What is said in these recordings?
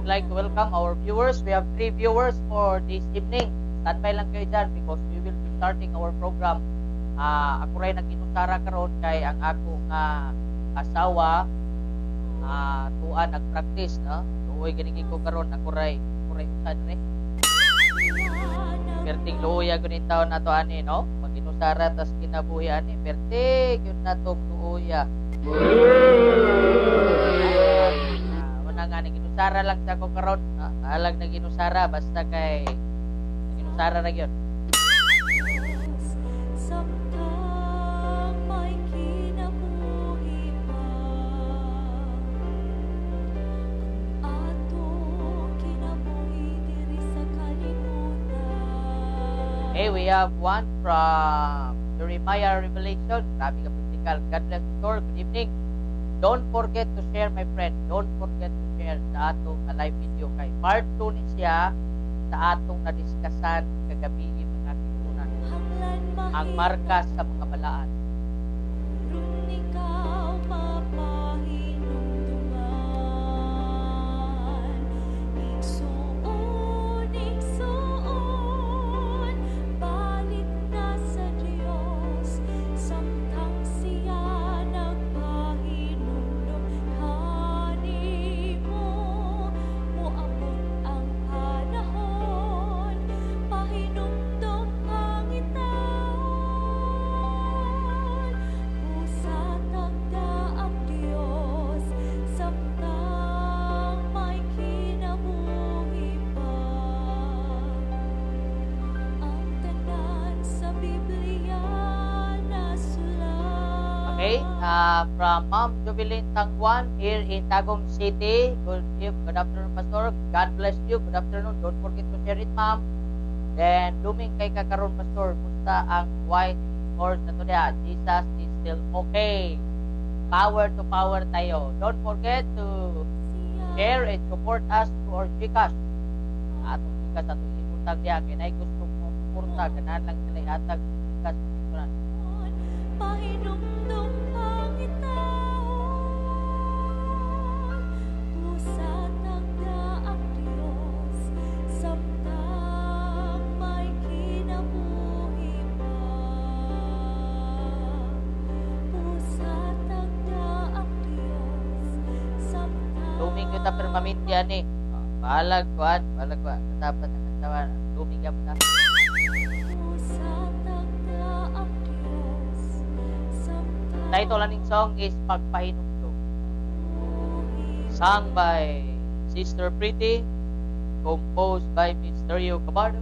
Like to welcome our viewers. We have three viewers for this evening. Standby lang kayo dyan because we will be starting our program. Ako rin nag-inusara karon kay ang ako nga asawa tuan nag-practice, no? Luoy gani ko karon, ako ray usa dire. Perting luoya gani taon nato ani, no? Mag-inusara tas kinabuhi ani, perte gyud natong luoya. Wala nga naginusara lang sa ako karon, no? Alag naginusara basta kay naginusara ra gyud. Samtang may kinabuhi pa, ang atong kinabuhi diri sa kalibutan. Okay, we have one from Jeremiah Revelation. Grabe ka practical. God bless you, Lord. Good evening. Don't forget to share, my friend. Don't forget to share sa atong live video kay part 2 ni siya sa atong nadiskusan kagabi, mga kitunan. Hanglan Ang marka sa mga balaan. Ron ikaw mapahinumduman. Igsuon, igsuon, balik na sa Diyos, samtang siya nagpahinumdum kanimo. Moabot ang panahon, pahinumdum pangitaon. Busa tagda ang Diyos, samtang may kinabuhi pa. Ang tanan sa Biblia nasulat. Okay, from Ma'am Jubilin Tangwan here in Tagum City. Good afternoon, Pastor. God bless you. Good afternoon. Don't forget to share it, Ma'am. Then, blooming kay kakaroon, Pastor. Musta ang white horse na to niya? Jesus is still okay. Power to power tayo. Don't forget to share and support us to our GCash. Atong GCash atong ibutang diya. Kaya na gusto mo suporta, ganahan lang sila ihatag GCash. Pahinumdum pangitaon, busa tagda ang Diyos, samtang may kinabuhi pa. Busa tagda ang Diyos, samtang Blooming kita permanente yan eh. Bahalag kuan, bahalag kuan. Dapat ang katawan. Blooming ka pa. Busa tagda ang Diyos, samtang Title aning song is Pagpahinumdum. Sung by Sister Pretty, composed by Misterio Cabardo.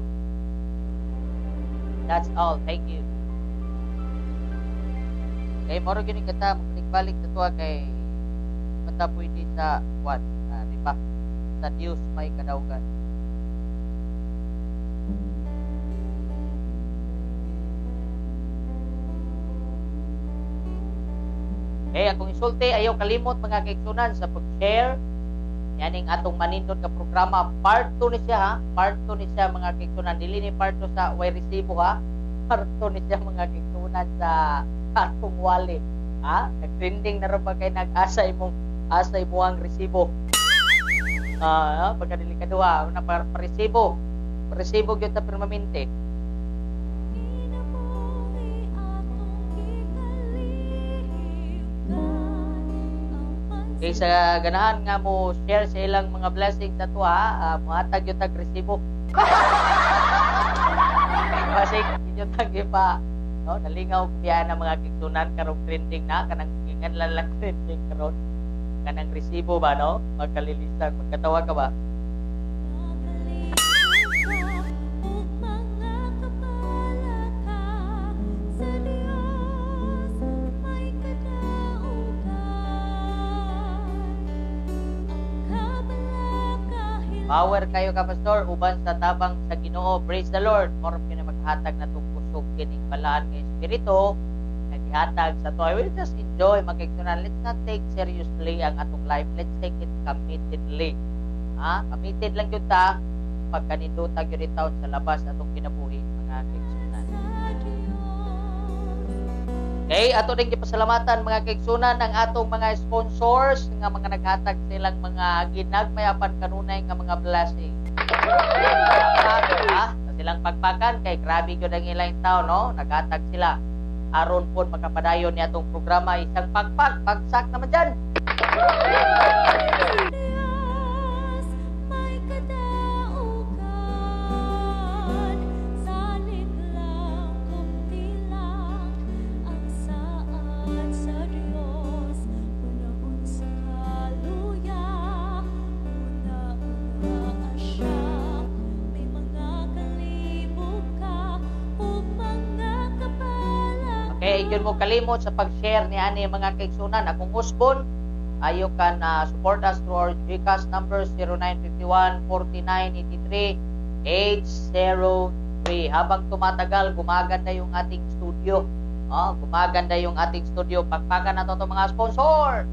That's all. Thank you. Kay moro gini kita magbalik-balik sa tuwa kay mata pwede sa kwan, di ba? Sa Diyos may kadaugan. Okay, akong isulti, ayaw kalimot mga kaigsunan sa pag-share. Yaning atong manindot ka programa. Part 2 ni siya ha. Part 2 ni siya mga kaigsunan. Dili ni part 2 sa way resibo ha. Part 2 ni siya mga kaigsunan sa atong wallet. Ha? Nag-trending na rin ba kay nag-asa imong asa imuang resibo? Pagka dili ka duha, una pa resibo. Resibo gyud ta permanente. Kinabuhi atong gikalihgan ang Kay sa ganahan nga mo share sa ilang mga blessings sa tuwa, mohatag gyud tag resibo. Kasi inyo tag ipa, no, nalingaw biya na mga kigsunan karong trending na kanang ingan lang lang trending karon kanang resibo ba, no? Magkalilisan, magkatawa ka ba? Nakalimutan ug mga kabalaka sa Dios may kadaugan. Ang kabalaka Power kayo ka, Pastor, uban sa tabang sa Ginoo. Praise the Lord. Moro kini maghatag na tong kusog kining balaan nga espiritu nga gihatag sa to. I will just enjoy mga kaigsunan. Let's not take seriously ang atong life. Let's take it committedly. Ha? Committed lang gyud ta pagkanindota gyud taon sa labas atong kinabuhi mga kaigsunan. Sa Dios. Okay, ato din gipasalamatan, mga kaigsunan, ang atong mga sponsors nga mga naghatag silang mga ginagmay apan kanunay nga mga blessing. Dapat sa silang pagpakan kay grabe gyud ang ilang tao, no? Naghatag sila aron pod makapadayon ni atong programa. Isang pagpag, bagsak naman dyan. Diyos, may kadaugan, salig lang kumti lang ang saad sa Diyos. Panahon sa kaluya, una-una siya. May mga kalibog ka ug mga kabalaka. Okay, yun mo kalimot sa pag-share ni ani, mga kaigsunan. Akong usbon, you can support us through our GCash number 0951 4983 803. Habang tumatagal, gumaganda yung ating studio. Oh, gumaganda yung ating studio. Pagpakan na to mga sponsor.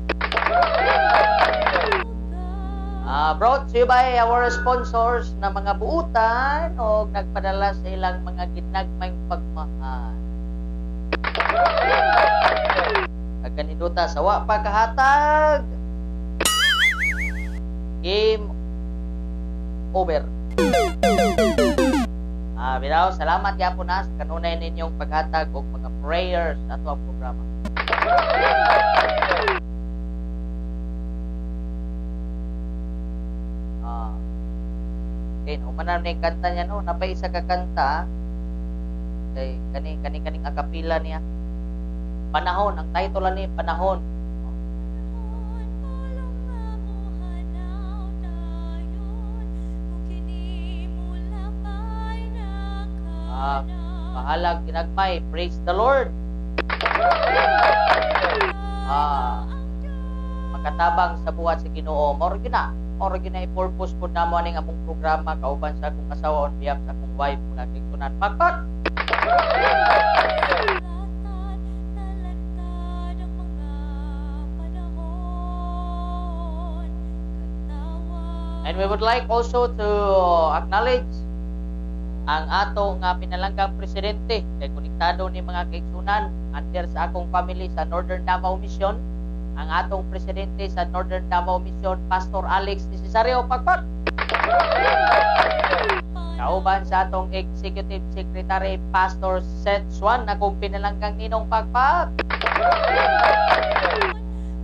Brought to you by our sponsors na mga buutan o nagpadala sa ilang mga ginagmayng pagmahal. Pagkaninduta sa wa pa kahatag. Game over. Bitaw, salamat gyapon na sa kanunay ninyong paghatag og mga prayers sa ato ang programa. Okay, no, man na yung kanta niya, no, napay isa ka kanta kay kani kani kaning akapila niya. Panahon, ang title ni Panahon. Panahon, pulong nga mohanaw dayon, kung kini molapay Bahalag ginagmay, praise the Lord. Makatabang sa buhat sa Ginoo. Mao gyud na. Mao gyud na i-purpose pud namo aning among programa kauban sa akong asawa on behalf sa akong wife, mga kaigsunan. Pakpak! Talagtad ang mga panahon, kag And we would like also to acknowledge ang ato nga pinalanggang presidente kay konektado ni, mga kaigsunan, under sa akong family sa Northern Davao Mission, ang atong presidente sa Northern Davao Mission, Pastor Alex Di Cesario. Pakpak! Kauban sa atong Executive Secretary, Pastor Seth Swan, akong pinalanggang ninong. Pakpak!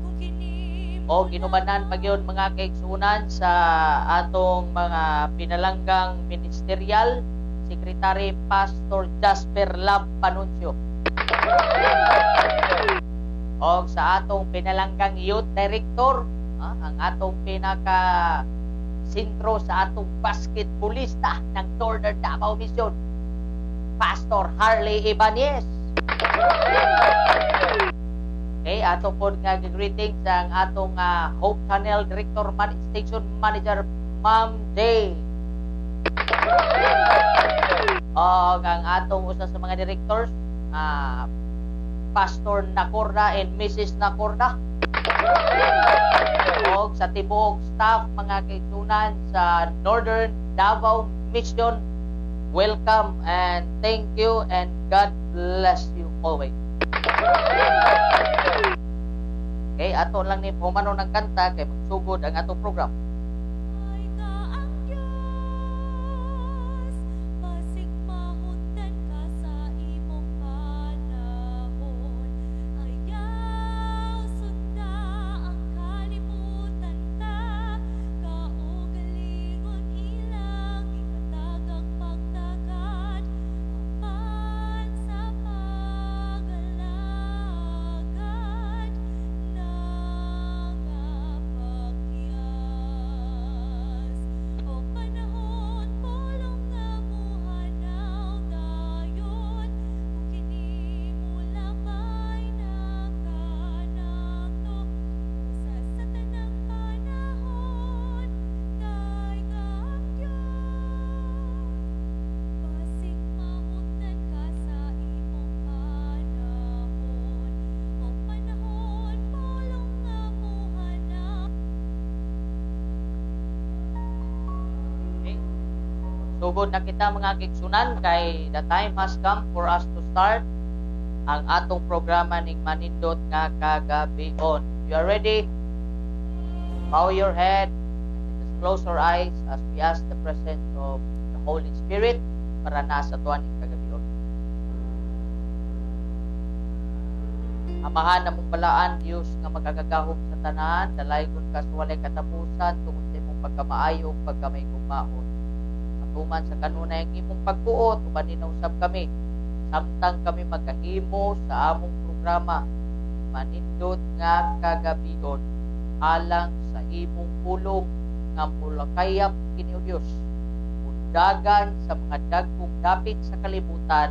Kung kini O ginubanan pa gyud, mga kaigsunan, sa atong mga pinalanggang ministerial Secretary, Pastor Jasper Lab Panuncio. O sa atong pinalanggang Youth Director, ang atong pinaka sentro sa atong basketballista ng Northern Davao Mission, Pastor Harley Ibanez. Okay, ato po nga greetings ang atong Hope Channel Director Station Manager, Ma'am J. O ang atong usa sa mga directors, Pastor Nacorda and Mrs. Nacorda. Og sa tibuok staff, mga kaigsunan, sa Northern Davao Mission, welcome and thank you and God bless you always. Okay, ato lang ni humano ng kanta kay magsugod ang atong program. Ay ka ang Diyos, basig mahuntan ka sa imong panahon. Ayaw sunda ang kalibutan ta, kaugalingon ilang ikatagang pagtagad, apan sa pag-alagad nagapakyas. O panahon, pulong nga muhanaw dayon, kung kini molapay na kanakto, usa sa tanang panahon, kay ka ang Diyos. Basig mahuntan ka sa imong panahon. O panahon, pulong nga muhanaw. Okay? Sugod na kita, mga kaigsunan, kay the time has come for us to start. Ang atong programa ning manindot nga kagabion. You are ready? Bow your head and let us close our eyes as we ask the presence of the Holy Spirit para na sa atuan ning kagabion. Amahan namong balaan, Dios nga makagagahom sa tanan, dalaygon ka sa walay katapusan tungod sa imong pagkamaayo ug pagkamahigugmaon. Matuman sa kanunay ang imong pagbuot, uban usab kami samtang kami magkahimo sa among programa manindot nga kagabion alang sa imong pulong nga mulakayap kini, O Dios, mundagan sa mga dagkong dapit sa kalibutan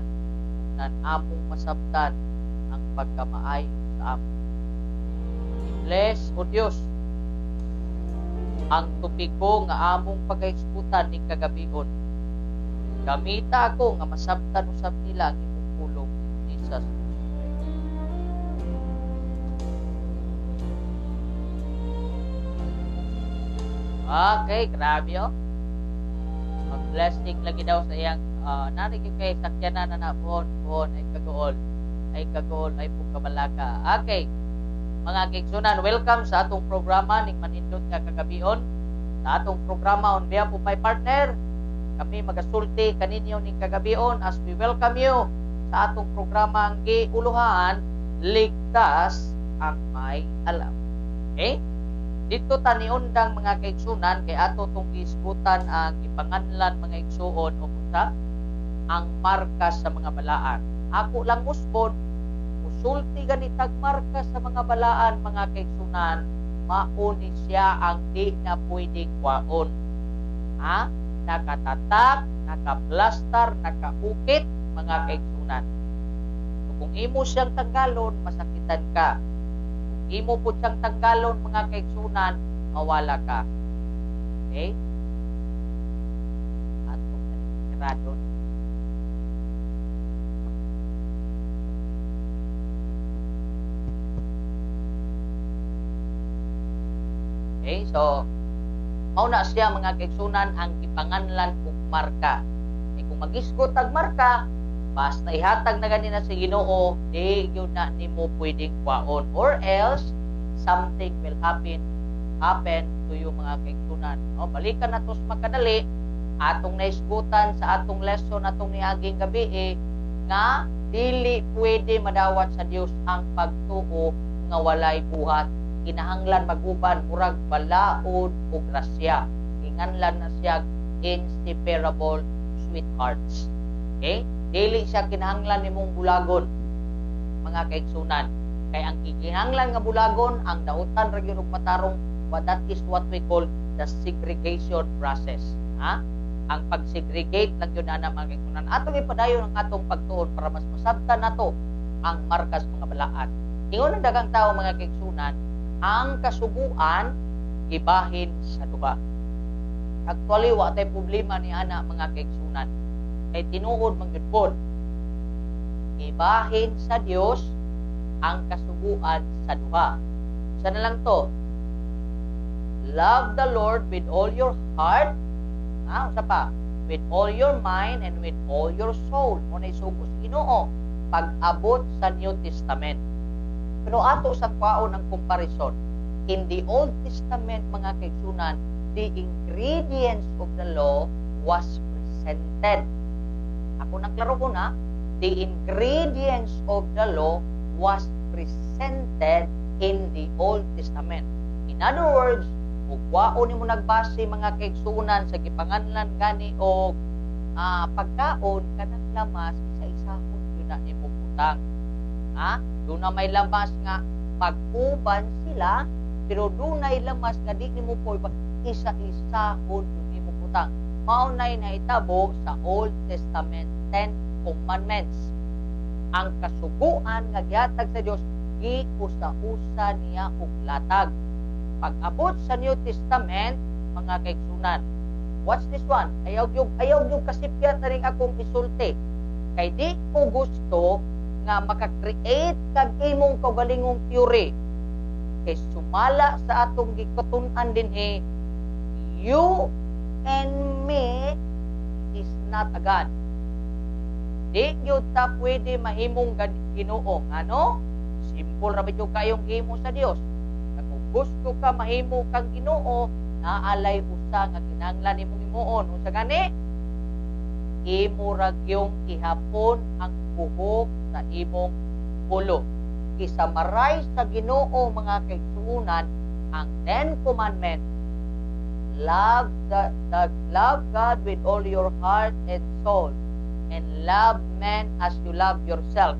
ug among masabtan ang pagkamaayo sa amon. I-bless, O Dios, ang topiko nga among pagahisgutan ning kagabion. Gamita ako nga masabtan usab nila ang imong pulong. Jesus. Okay, grabe oh. Mag-blessing lagi daw sa iyang nari kay sakyanan na na buhon, buhon ay kagool. Ay kagool ay pug kabalaka. Okay. Mga kaigsunan, welcome sa atong programa ning manindot nga kagabion. Sa atong programa on behalf of my partner, kami magasulti kaninyo ning kagabion as we welcome you sa atong programa ang giuluhan, Ligtas ang May Alam. Okay? Dito ta niundang, mga kaigsunan, kay ato tong gihisgutan ang ipanganlan, mga igsuon, o unsa ang marka sa mga balaan. Ako lang usbon, musulti ganitag marka sa mga balaan, mga kaigsunan, mao ni siya ang di na pwedeng kwaon. Ha? Nakatatak, nakaplastar, nakaukit, mga kaigsunan. So, kung imo siyang tanggalon, masakitan ka. Kung imo po siyang tanggalon, mga kaigsunan, mawala ka. Okay? Atong sirado. Okay, so mao na siya, mga kaigsunan, ang gipanganlan og marka. Kay kung magisgot ang marka, basta ihatag na gani na sa Ginoo, di gyud na nimo pwedeng kwaon, or else something will happen to you, mga kaigsunan. No, balikan na to sa makadali atong naisgutan sa atong lesson atong niaging gabi eh, nga dili pwede madawat sa Dios ang pagtuo nga walay buhat. Kinahanglan maguban, murag balaod o grasya. Kinahanglan na siya inseparable sweethearts. Okay? Dili siya kinahanglan nimong bulagon, mga kaigsunan. Kay ang kinahanglan nga bulagon, ang dautan ra gyud og matarong, what that is what we call the segregation process. Ha? Ang pag-segregate lang yun ana, mga kaigsunan. Atong ipadayon ang atong pagtuon para mas masabtan nato ang markas mga balaan. Ingon ang daghang tao, mga kaigsunan, ang kasuguan gibahin sa duha. Actually, wa tay problema ni ana, mga kaigsunan. Kay tinuod man gyud pod, gibahin sa Dios ang kasuguan sa duha. Sa na lang to? Love the Lord with all your heart, ha, usa pa, with all your mind and with all your soul. Mo na isugo sa Ginoo pag-abot sa New Testament. Pero ato sa kwaon ang comparison. In the Old Testament, mga kaigsunan, the ingredients of the law was presented. Ako nang klaro ko na, the ingredients of the law was presented in the Old Testament. In other words, ug kwaon nimo nagbase, mga kaigsunan, sa gipanganlan gani og pagkaon kanang lamas, isa-isahon gyud na nimo butang. Ha? Doon na may lamas nga pag-uban sila, pero dunay lamas nga di nimo po isa-isahon gyud nimo butang. Mao nay nahitabo sa Old Testament Ten Commandments. Ang kasuguan nga gihatag sa Dios, giusa-usa niya og latag. Pag-abot sa New Testament, mga kaigsunan, watch this one. Ayaw yung kasipyat na rin akong isulti. Kay di ko gusto nga maka-create kag imong kaugalingong theory. Kay sumala sa atong gikatun-an dinhi, you and me is not a God. Di gyud ta pwede mahimong Ginoo. Ano? Simple ra ba kayong gihimo sa Dios. Kung gusto ka mahimo kang Ginoo, naalay usa nga kinahanglan nimong himuon. Unsa gani? Imo ra gyung ihapon ang buhok sa imong ulo. Gi-summarize sa Ginoo, mga kaigsuonan, ang Ten Commandments. Love God with all your heart and soul and love men as you love yourself.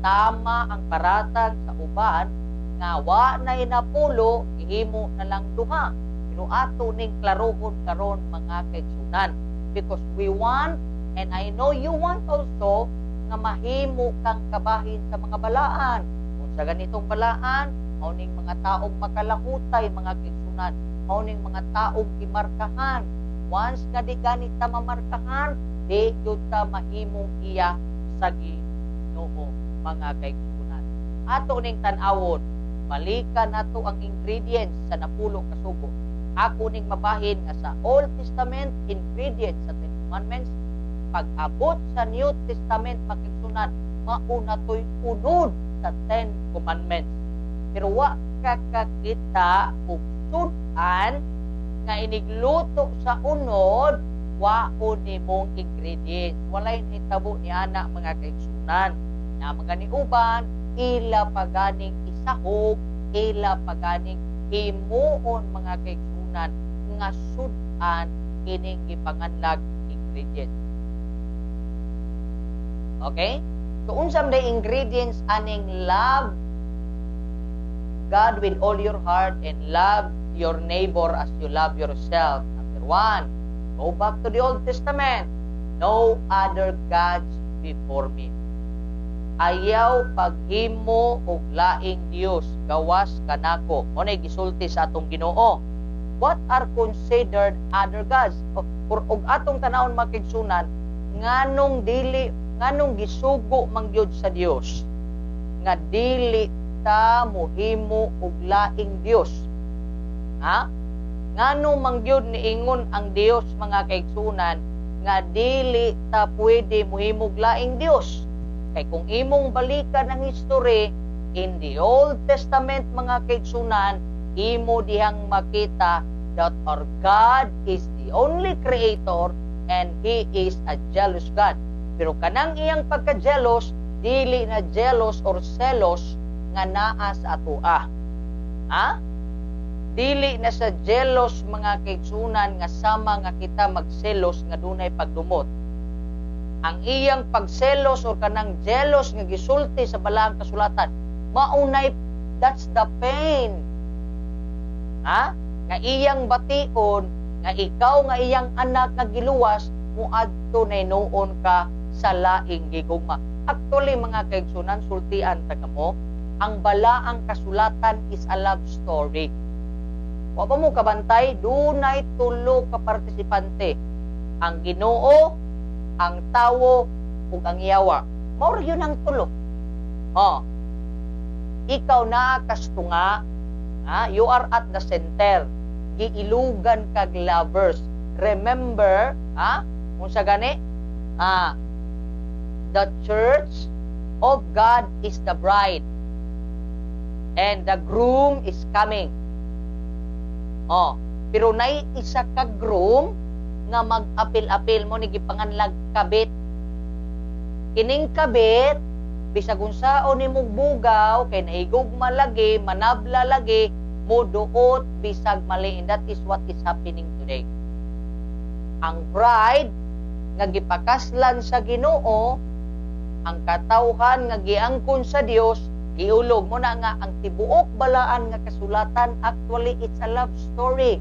Tama ang paratang sa uban nga wa na inapulo, gihimo na lang duha. Pero ato ning klarohon karon, mga kaigsuonan, because we want, and I know you want also, nga mahimo kang kabahin sa mga balaan. Kung sa ganitong balaan, mao ning mga taong makalahutay, mga kaigsuonan, mao ning mga taong gimarkahan. Once nga di ganit ta mamarkahan, di gyud ta mahimong iya sa Ginoo, mga kaigsuonan. Ato ning tan-awon, balikan nato ang ingredients sa napulo ka sugo. Ako ning mabahin nga sa Old Testament, ingredients sa Ten Commandments, pag-abot sa New Testament, mga kaigsuonan, mauna to'y unod sa Ten Commandments. Pero wa ka kakita og sud-an nga inigluto sa unod, wao nimong ingredients. Walay nahitabo ni ana, mga kaigsuonan. Na mga ni uban, ila paganing isahog, ila paganing himuon, mga kaigsuonan, nga sud-an kining gipanganlag ingredients. Okay? So unsa man ingredients aning love God with all your heart and love your neighbor as you love yourself? Number one, go back to the Old Testament. No other gods before me. Ayaw paghimo og laing Dios gawas kanako. Mao na gisulti sa atong Ginoo. What are considered other gods? Or og atong tanawon, mga kaigsuonan, nganong dili, nganong gisugo man gyud sa Dios nga dili ta mohimo og laing Dios? Ha? Ngano man gyud niingon ang Dios, mga kaigsuonan, nga dili ta pwede mohimog laing Dios? Kay kung imong balikan ang history in the Old Testament, mga kaigsuonan, imo dihang makita that our God is the only creator and He is a jealous God. Pero kanang iyang pagka-jealous, dili na jealous or selos nga naa sa atoa. Ha? Dili na sa jealous, mga kaigsuonan, nga sama nga kita magselos nga dunay pagdumot. Ang iyang pagselos or kanang jealous nga gisulti sa balaang kasulatan, maunay that's the pain. Ha? Nga iyang bation nga ikaw nga iyang anak nga giluwas, muadto na noon ka sa laing gigugma. Actually, mga kaigsuonan, sultian ta kamo, ang balaang kasulatan is a love story. Wa pa mo kabantay, dunay tulo ka partisipante. Ang Ginoo, ang tawo, ug ang yawa. Mao ra yun ang tulo. Oh. Ikaw naa kas tunga, ha? You are at the center. Giilugan kag lovers. Remember, ha? Unsa gani? Ah, the church of God is the bride and the groom is coming. Oh, pero nay isa ka groom nga mag-apil-apil, mao ni gipanganlag kabit. Kining kabit, bisag unsaon nimong bugaw kay nahigugma lagi, manabla lagi, muduot bisag mali, and that is what is happening today. Ang bride nga gipakaslan sa Ginoo, ang katawhan nga giangkon sa Dios, giulog mo na nga ang tibuok balaan nga kasulatan, actually it's a love story.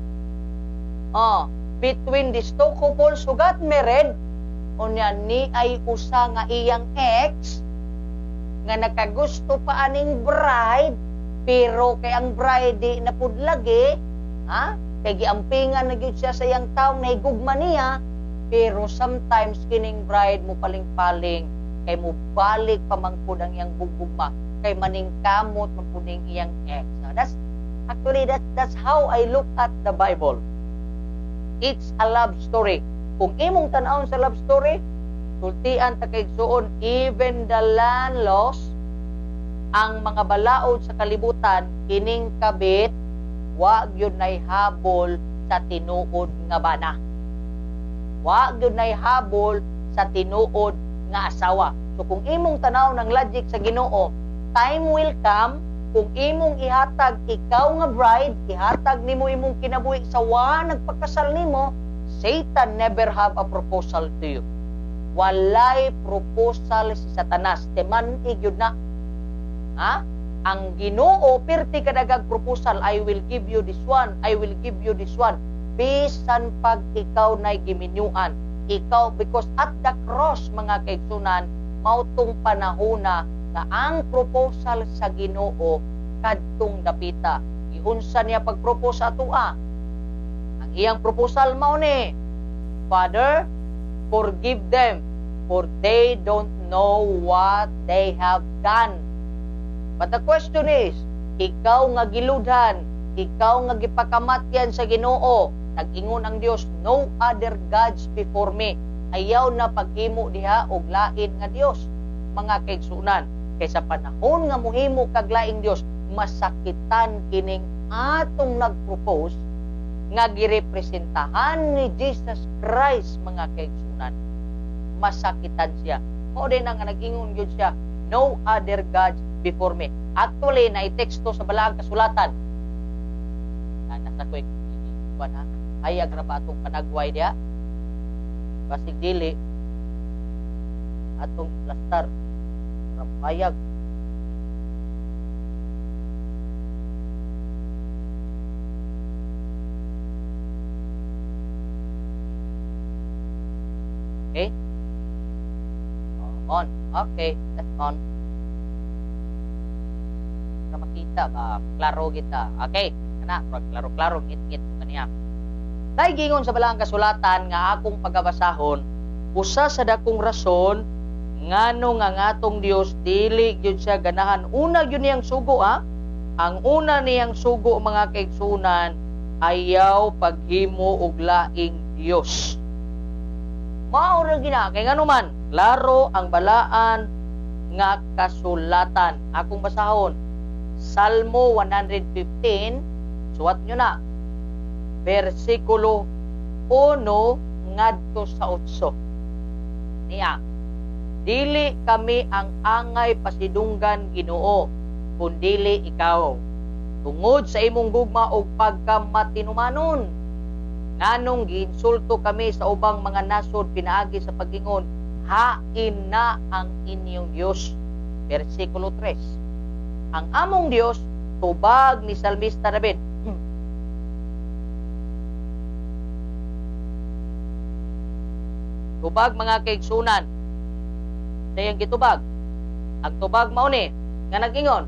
Oh, between these two couples who got married, unya ni ay usa nga iyang ex nga nakagusto pa aning bride, pero kay ang bride di na pud lagi, ha, kay giampingan na gyud siya sa iyang taong nahigugma niya. Pero sometimes kining bride mo paling-paling kay mo balik pa man pud ang iyang gugma kay maningkamot man pud ning iyang ex. So that's actually that's how I look at the Bible. It's a love story. Kung imong tan-awon sa love story, Sultian ta, kaigsuon, even the land laws, ang mga balaod sa kalibutan, kining kabit, wa gyud nay habol sa tinuod nga bana. Wa gyud nay habol sa tinuod nga asawa. So kung imong tanaw ng logic sa Ginoo, time will come kung imong ihatag ikaw nga bride, ihatag nimo imong kinabuhi sa wa nagpakasal nimo, Satan never have a proposal to you. Walay proposal si Satanas. Teman gyud na. Ha? Ang Ginoo pirti kadagag proposal, "I will give you this one, I will give you this one." Bisan pag ikaw nay giminyuan, ikaw, because at the cross, mga kaigsunan, mautong panahona nga ang proposal sa Ginoo kadtong dapita. Giunsa niya pag-propose sa atoa? Ang iyang proposal mao ni, "Father, forgive them, for they don't know what they have done." But the question is, ikaw nga giludhan, ikaw nga gipakamatyan sa Ginoo, nag-ingon ang Dios, "No other gods before me." Ayaw na paghimo diha og lain nga Dios, mga kaigsunan. Kay sa panahon nga muhimo kag laing Dios, masakitan kining atong nag-propose nga girepresentahan ni Jesus Christ, mga kaigsunan. Masakitan siya. Mao din nga nag-ingon gyud siya, "No other gods before me." Actually, na teksto sa balaang kasulatan. Na, nasa ko kuan ha. Hayag ra ba atong panagway diha? Basig dili atong plastar. Hayag. Okay? Oh, on. Okay, that's on. Para makita ba, klaro kita. Okay, kana, klaro-klaro, ngit-ngit ko kaniya. Dahil gingon sa balaang kasulatan nga akong pagabasahon, usa sa dakong rason ngano nga ngatong Dios dili gyud siya ganahan. Una gyud niyang sugo ha. Ang una niyang sugo, mga kaigsunan, ayaw paghimo og laing Dios. Mao ra gina kay ngano man, klaro ang balaan nga kasulatan. Akong basahon, Salmo 115, suwat nyo na. Versikulo 1 ngadto sa 8. Niya, "Dili kami ang angay pasidunggan, Ginoo, kundili ikaw, tungod sa imong gugma ug pagkamatinumanon. Nganong giinsulto kami sa ubang mga nasod pinaagi sa pag-ingon, 'Hain na ang inyong Dios'?" Versikulo 3. "Ang among Dios," tubag ni Salmista David. Tubag, mga kaigsunan. Sa iyang gitubag. Ang tubag mao ni nga nag-ingon,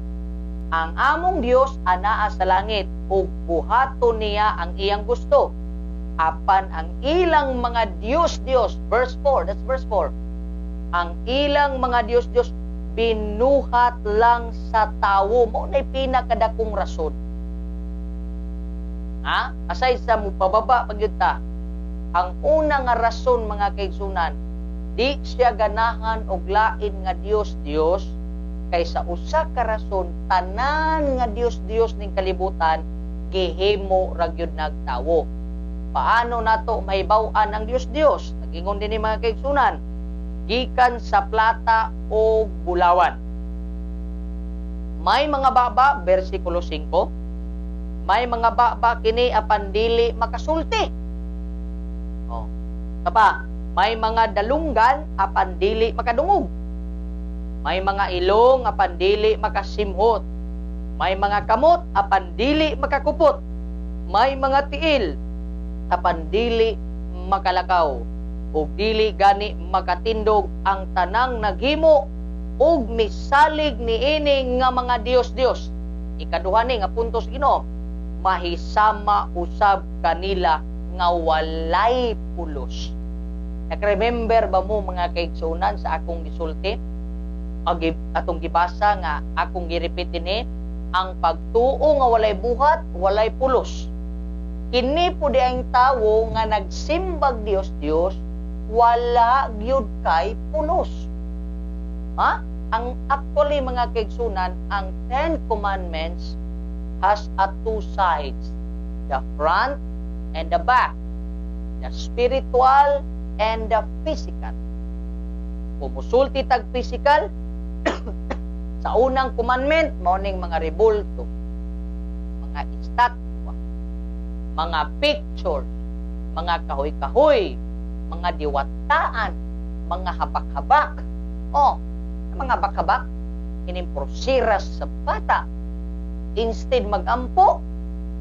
"Ang among Dios anaa sa langit ug buhaton niya ang iyang gusto. Apan ang ilang mga Diyos-Diyos," verse 4, that's verse 4. "Ang ilang mga Diyos-Diyos binuhat lang sa tawo." Mao na'y pinakadakong rason. Ha? Aside sa mupababa pagyud ta, ang una nga rason, mga kaigsunan, di siya ganahan og lain nga Dios-Dios kay sa usa ka rason, tanan nga Dios-Dios ning kalibutan gihimo ra gyud nagtawo. Paano nato mahibaw-an ang Dios-Dios? Nagingon din ni, mga kaigsunan, gikan sa plata o bulawan. "May mga baba," versikulo 5, "may mga baba kini apan dili makasulti." Oh. Sapa, "May mga dalunggan apan dili makadungog. May mga ilong apan dili makasimhot. May mga kamot apan dili makakupot. May mga tiil apan dili makalakaw. Ug dili gani makatindog ang tanang naghimo ug misalig niini nga mga Dios-Dios." Ikaduha ni nga puntos Ginoo, mahisama usab kanila nga walay pulos. Nag-remember ba mo, mga kaigsunan, sa akong gisulti? Atong gibasa nga akong gi-repeat dinhi, ang pagtuo nga walay buhat, walay pulos. Kini po di ang tawo nga nagsimbag Dios Dios, Wala gyud kay pulos. Ha? Ang actually, mga kaigsunan, ang Ten Commandments has a two sides. The front and the back. The spiritual and the physical. Kung musulti tag physical, sa unang commandment, mao ning mga rebulto, mga estatwa, mga pictures, mga kahoy-kahoy, mga diwataan, mga habak-habak. Oh, mga habak-habak, kining pulseras sa bata. Instead magampo,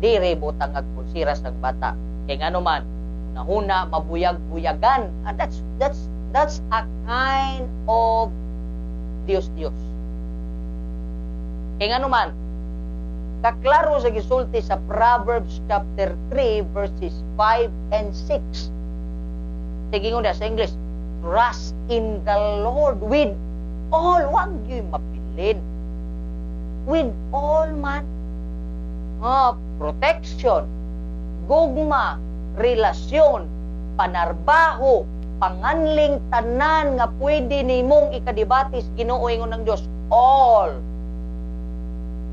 dire butang ag pulseras ang bata. Kay ngano man, huna mabuyag-buyagan. Ah, that's a kind of Dios-Dios. Kay ngano man, kaklaro sa gisulti sa Proverbs chapter 3 verses 5 and 6. Sige na sa English, "Trust in the Lord with all," wag yung mapilin. With all man. Oh, protection, gugma, relasyon, panarbaho, panganling tanan nga pwede nimong ikadibatis Ginoo, ingon ng Dios, all.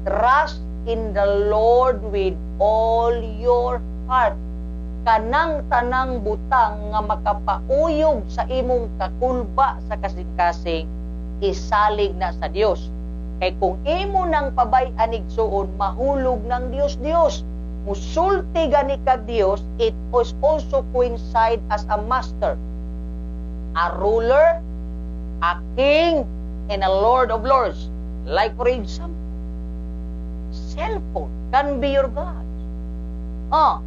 Trust in the Lord with all your heart. Kanang tanang butang nga makapauyog sa imong kakulba sa kasing-kasing, isalig na sa Dios. Kay kung imo nang pabay-an, igsuon, mahulog ng Dios Dios. Musulti gani kag Dios, it is also coincide as a master, a ruler, a king, and a lord of lords. Like for example, cellphone can be your God. Oh,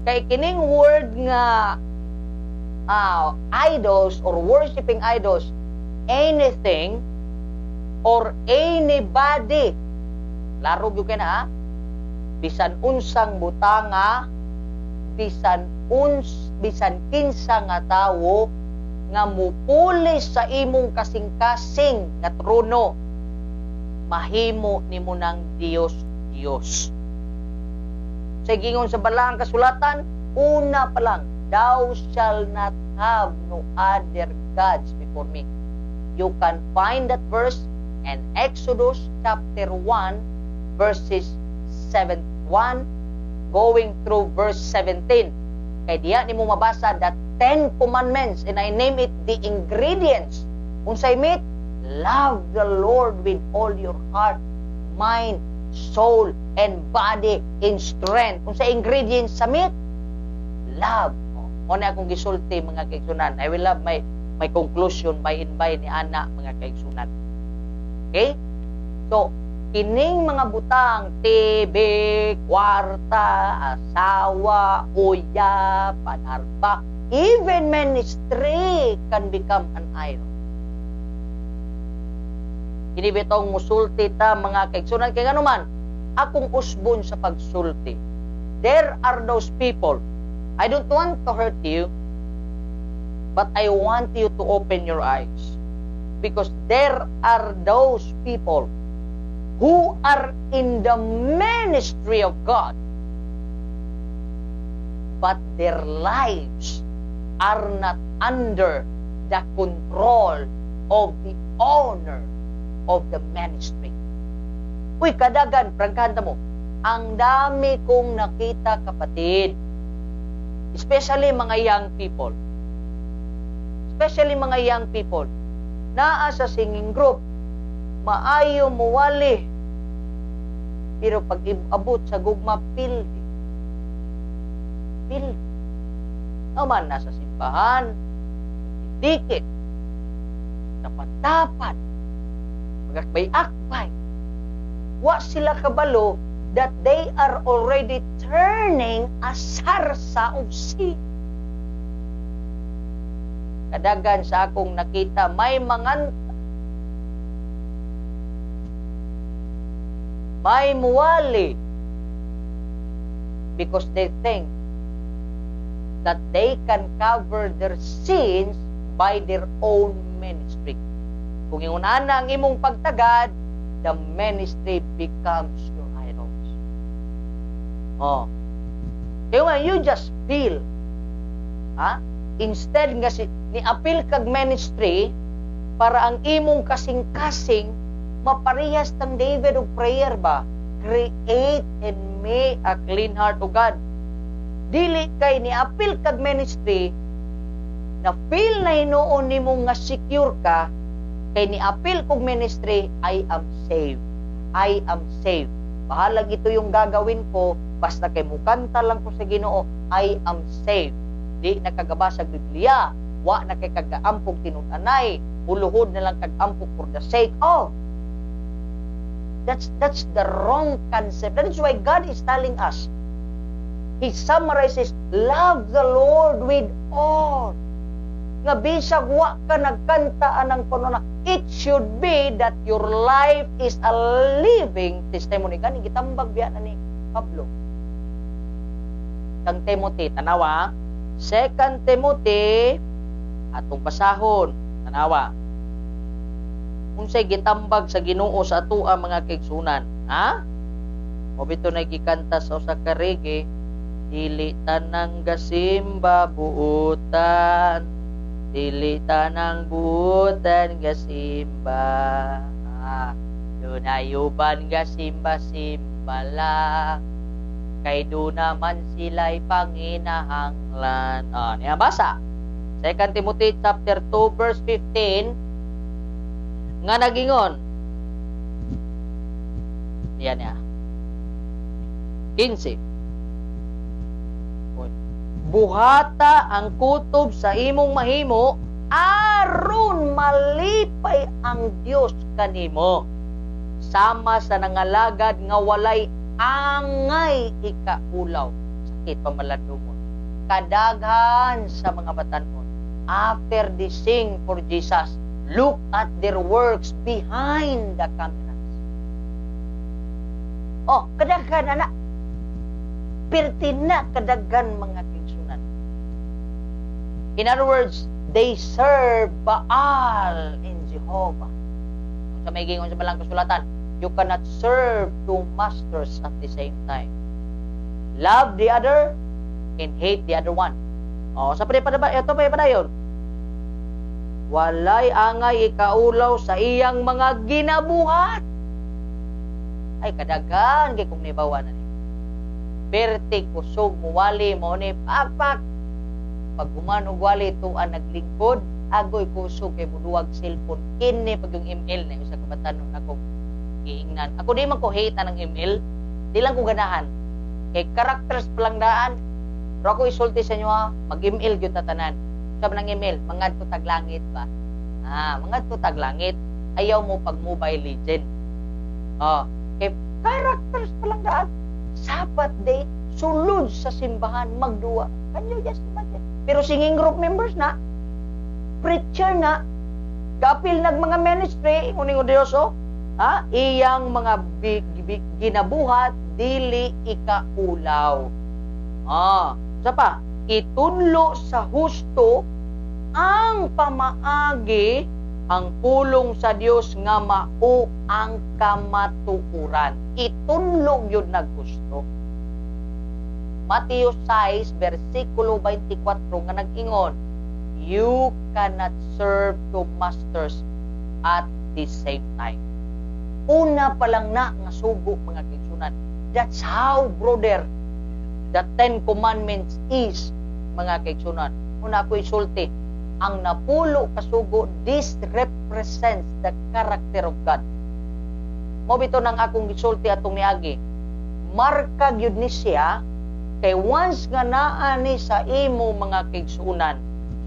kay kining word nga idols or worshiping idols, anything or anybody. Laro gyud kay na ha? Bisan unsang butanga, bisan kinsa nga tawo nga mupulis sa imong kasing-kasing nga trono, mahimo nimo ng Dios Dios. Sa gingon sa balaang kasulatan, una pa lang, "Thou shall not have no other gods before me." You can find that verse in Exodus chapter 1 verses 7 1 going through verse 17. Kay diya nimo mabasa the Ten Commandments, and I name it the ingredients. Unsay meat? Love the Lord with all your heart, mind, soul, and body in strength. Unsay ingredients sa meat? Love. Oh, mo na akong gisulti, mga kaigsunan. I will have my conclusion by and by ni ana, mga kaigsunan. Okay? So, kining mga butang, TV, kwarta, asawa, uya, panarba, even ministry can become an idol. Kini bitong musulti ta, mga kaigsunan, kay ngano man akong usbon sa pagsulti. There are those people, I don't want to hurt you, but I want you to open your eyes. Because there are those people who are in the ministry of God, but their lives are not under the control of the owner of the ministry. Uy, kadagan, prangkahan mo, ang dami kong nakita, kapatid. Especially mga young people. Especially mga young people. Naa sa singing group, maayo muwali. Pero pag abot sa gugma, pildi. Pildi. Naman, nasa simbahan, dikit, tapat-tapat, magakbay-akbay. Wa sila kabalo that they are already turning a sarsa of sin. Kadagan sa akong nakita, may mga may muwali because they think that they can cover their sins by their own ministry. Kung ingon ana ang imong pagtagad, the ministry becomes your idols. Oh. Kaya nga, you just feel. Ha? Instead nga si, ni-apil kag ministry para ang imong kasing-kasing maparehas tang David og prayer ba? "Create in me a clean heart, O God." Dili kay ni-apil kag ministry na feel na hinuon nimo nga secure ka kay ni-apil kog ministry, I am saved. I am saved. Bahalag ito yung gagawin ko, basta kay mukanta lang ko sa Ginoo, I am saved. Di nakagabasa Biblia, wa na kay kagaampog tinud-anay, uluhod na lang kag-ampog for the sake of. That's the wrong concept. That is why God is telling us. He summarizes, "Love the Lord with all." Nga bisag wa ka nagkanta anang kuno, it should be that your life is a living testimony. Gani gitambag biya na ni Pablo kang Timothy, tanawa. Second Timothy, atong basahon, tanawa. Unsay gitambag sa Ginoo sa atoa, mga kaigsunan, ha? O bito na gikanta sa usa ka reggae, "Dili tanang gasimba buutan, dili tanang buutan gasimba. Ah, dunay uban gasimba simba lang kay duna man sila'y panginahanglan." Ah, niya basa. 2 Timothy chapter 2 verse 15 nga nagingon. Yan niya. 15. Buhata ang kutob sa imong mahimo aron malipay ang Dios kanimo sama sa nangalagad nga walay angay ikaulaw. Sakit pamalandungon. Kadaghan sa mga batanon, after they sing for Jesus, look at their works behind the cameras. Oh, kadaghan ana. Pirti na kadaghan, mga kaigsunan. In other words, they serve Baal and Jehovah. Sa may gingon sa balang kasulatan, you cannot serve two masters at the same time. Love the other and hate the other one. Oh, sa pa ba ito pa padayon. Walay angay ikaulaw sa iyang mga ginabuhat. Ay, kadaghan kay kung nibawa na ni. Perti kusog muwali mo ni pakpak. Pag human og wali tuan naglingkod, agoy kusog kay muduwag cellphone kini pag yung ML na usa ka batanon akong giingnan. Ako di man ko hate anang ML, di lang ko ganahan. Kay characters pa lang daan. Pero ako isulti sa inyo ha, mag-ML gyud ta tanan. Sabi ng ML, mangadto tag langit ba? Ah, mangadto tag langit. Ayaw mo pag Mobile Legend. Oh, kay characters pa lang daan. Sabbath day, sulod sa simbahan, magduwa. Can you just imagine? Pero singing group members na, preacher na, gapil nag mga ministry, ingon ng Diyos, oh, ha? Iyang mga ginabuhat, dili ikaulaw. Ah, isa pa, itunlo sa husto ang pamaagi ang pulong sa Dios nga mao ang kamatuoran. Itunlo gyud naghusto. Matthew 6 versikulo 24 nga nag-ingon, "You cannot serve two masters at the same time." Una pa lang na nga sugo, mga kaigsunan. That's how, brother, the Ten Commandments is, mga kaigsunan. Una ako isulti, ang napulo kasugo, this represents the character of God. Mo bito nang akong gisulti atong niagi. Marka gyud ni siya kay once nga naa ni sa imo, mga kaigsunan,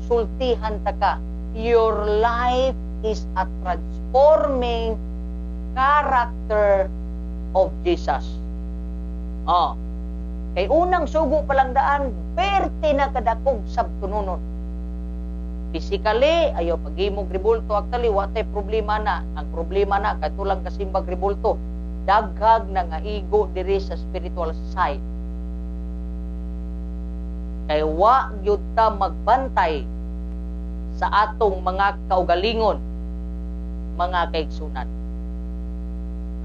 sultihan ta ka, your life is a transforming character of Jesus. Oh. Kay unang sugo pa lang daan, perte na kadakog sabtunonon. Physically, ayaw paghimog rebulto. Actually, wa tay problema na. Ang problema na, katulang kasimbag rebulto. Daghag na nga igo diri sa spiritual side. Kay wa gyud ta magbantay sa atong mga kaugalingon, mga kaigsunan.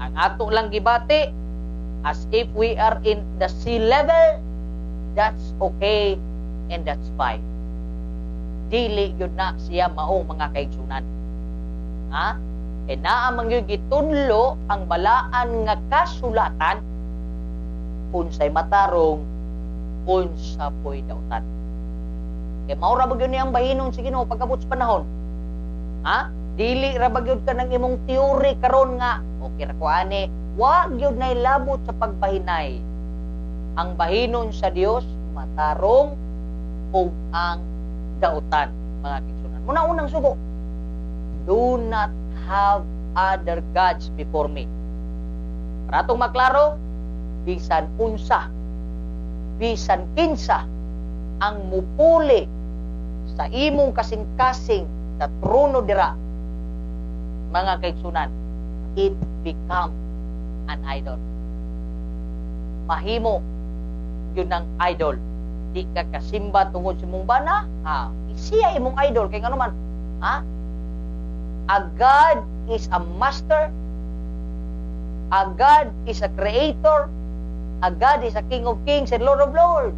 Ang ato lang gibati, as if we are in the sea level, that's okay and that's fine. Dili gyud na siya mao, mga kaigsunan. Ha? E naa man gyud gitudlo ang balaan nga kasulatan, unsay matarong, unsa po'y dautan. Kay mao ra ba gyud ni ang bahinon sa Ginoo pag-abot sa panahon? Ha? Dili ra ba gyud ka ng imong theory karon nga okay ra ko ani, wa gyud nay labot sa pagbahinay. Ang bahinon sa Dios, matarong ug ang dautan, mga kaigsunan. Muna unang sugo. Do not have other gods before me. Para atong maklaro, bisan unsa, bisan kinsa ang mupuli sa imong kasing-kasing sa trono dira, mga kaigsunan, it become an idol. Mahimo yun ang idol. Di ka kasimba tungod sa imong bana, ha? Siya imong idol kay ngano man, ha? A God is a master. A God is a creator. A God is a King of Kings and Lord of Lords.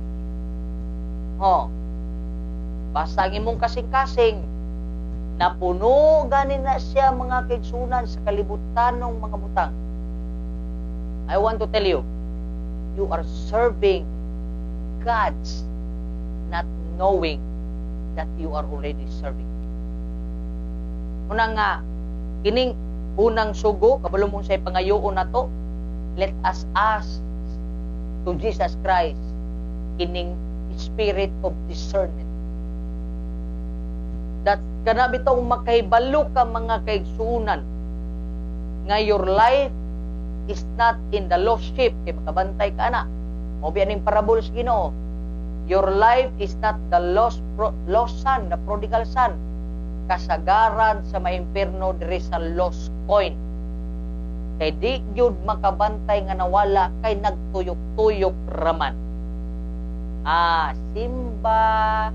Oh. Basta ang imong kasing-kasing, napuno gani na siya, mga kaigsunan, sa kalibutan ng mga butang. I want to tell you, you are serving gods not knowing that you are already serving. Una nga, kining unang sugo, kabalo mo sa pangayoon nato, let us ask to Jesus Christ kining spirit of discernment. That kana bitong makahibalo ka, mga kaigsuunan, nga your life is not in the lost sheep kay makabantay ka ana. Mao biya ning parable sa Ginoo. Your life is not the lost son, the prodigal son. Kasagaran sa maimpierno diri sa lost coin. Kay di gyud makabantay nga nawala kay nagtuyok-tuyok raman. Ah, simba,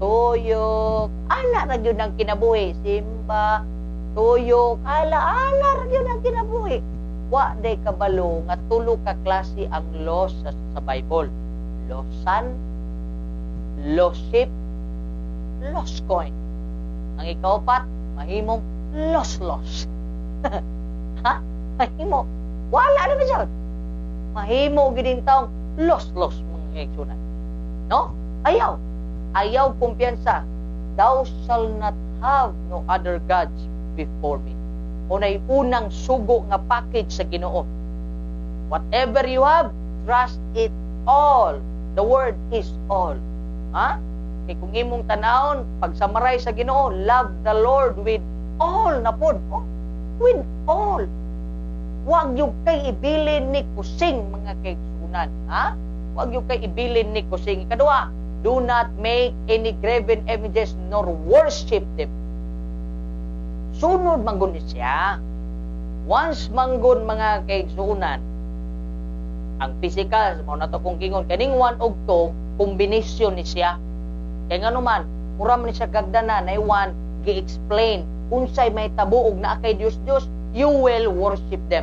tuyok, ala ra gyud ang kinabuhi. Simba, tuyok, ala, ala ra gyud ang kinabuhi. Wa day kabalo nga tulo ka klase ang lost sa Bible. Lost son, lost sheep, lost coin. Ang ikaupat, mahimong lost lost. Ha? Mahimo. Wala na ba siya? Mahimo gid taong lost lost, mga kaigsunan. No? Ayaw. Ayaw kumpiyansa. Thou shall not have no other gods before me. Unay unang sugo nga package sa Ginoo. Whatever you have, trust it all. The word is all. Ha? Kay kung imong tanawon, pag-summarize sa Ginoo, love the Lord with all na pod. Oh, with all. Wag yung kay ibilin ni kusing, mga kaigsunan. Ha? Wag yung kay ibilin ni kusing. Ikaduha, do not make any graven images nor worship them. Sunod man gud ni siya. Once manggod, mga kaigsunan, ang physical, mao na to kung gingon, kaning 1 og 2, kombinasyon ni siya. Kay ngano man, mura man ni siya gagdana na 1, gi-explain unsay may tabo og naa kay Dios Dios, you will worship them.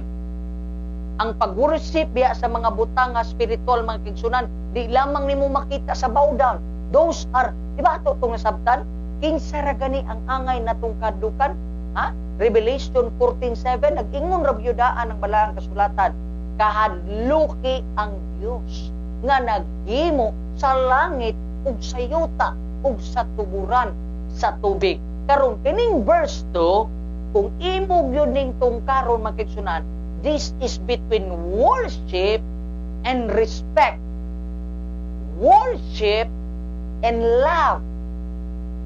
Ang pag-worship biya sa mga butang nga spiritual, mga kaigsunan, di lamang nimo makita sa bow down. Those are, di ba ato itong nasabtan? Kinsa ra gani ang angay natong kadukan? Ha? Revelation 14:7, nag-ingon ra daan ang balaang kasulatan. Kahadluki ang Dios nga naghimo sa langit ug sa yuta ug sa tuburan sa tubig. Karon kining verse 2, kung imo gyud ning tungkaron, mga kaigsunan, this is between worship and respect. Worship and love.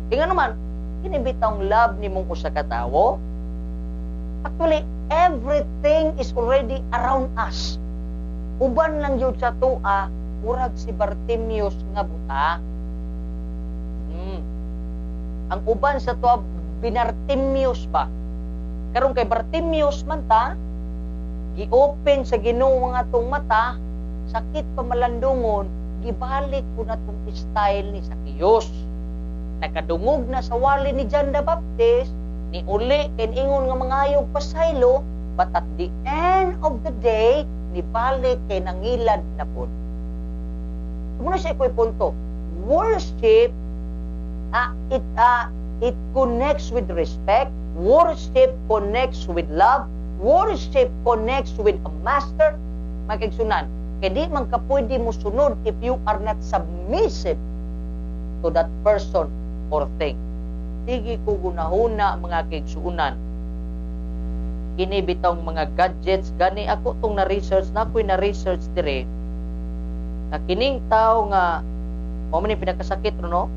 Tingnan naman, kini bitawng love nimong usa ka tawo. Actually, everything is already around us. Uban lang yun sa tua, murag si Bartimius nga buta. Ang uban sa tua, Binartimius ba? Karon kay Bartimius man ta, gi-open sa Ginoo nga atong mata, sakit pa malandungon, gibalik ko na tong style ni Zacchaeus. Nakadungog na sa wali ni John the Baptist, ni uli kay ingon nga mangayog pasaylo, but at the end of the day, nibalik kay nangilad na pod. Muna siya ko'y punto. Worship It connects with respect. Worship connects with love. Worship connects with a master. Mga kaigsuonan, kay di man ka pwede mo sunod if you are not submissive to that person or thing. Sige ko gunahuna, mga kaigsuonan, kini bitong mga gadgets gani, ako tong na-research na, ako'y na-research dire na kining tao nga mao man ni pinakasakit, no?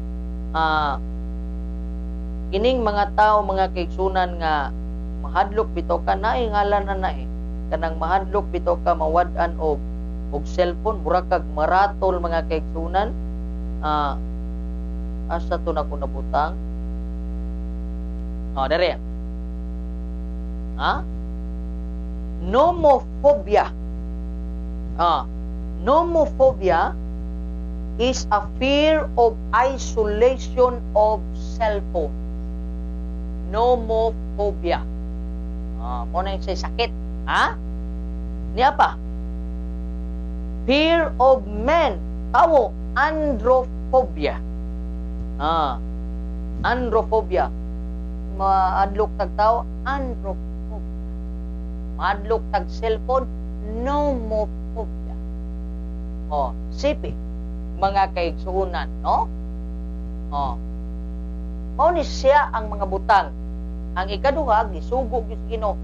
Kining mga tao, mga kaigsuonan, nga mahadlok bitaw ka, naay ngalan na na eh, kanang mahadlok bitaw ka mawad-an og cellphone, mura kag maratol, mga kaigsuonan. Asa to na ko nabutang? Oh, dere. Ha, nomophobia. Nomophobia is a fear of isolation of cellphone. Nomophobia. Mo na yung say sakit. Ha? Niya pa. Fear of men. Tawo, androphobia. Androphobia. Maadlok tag tao, androphobia. Maadlok tag cellphone, nomophobia. Oh, sipi mga kaigsuonan, no? Oh. Mao ni siya ang mga butang. Ang ikaduha, gisugo gyud sa Ginoo,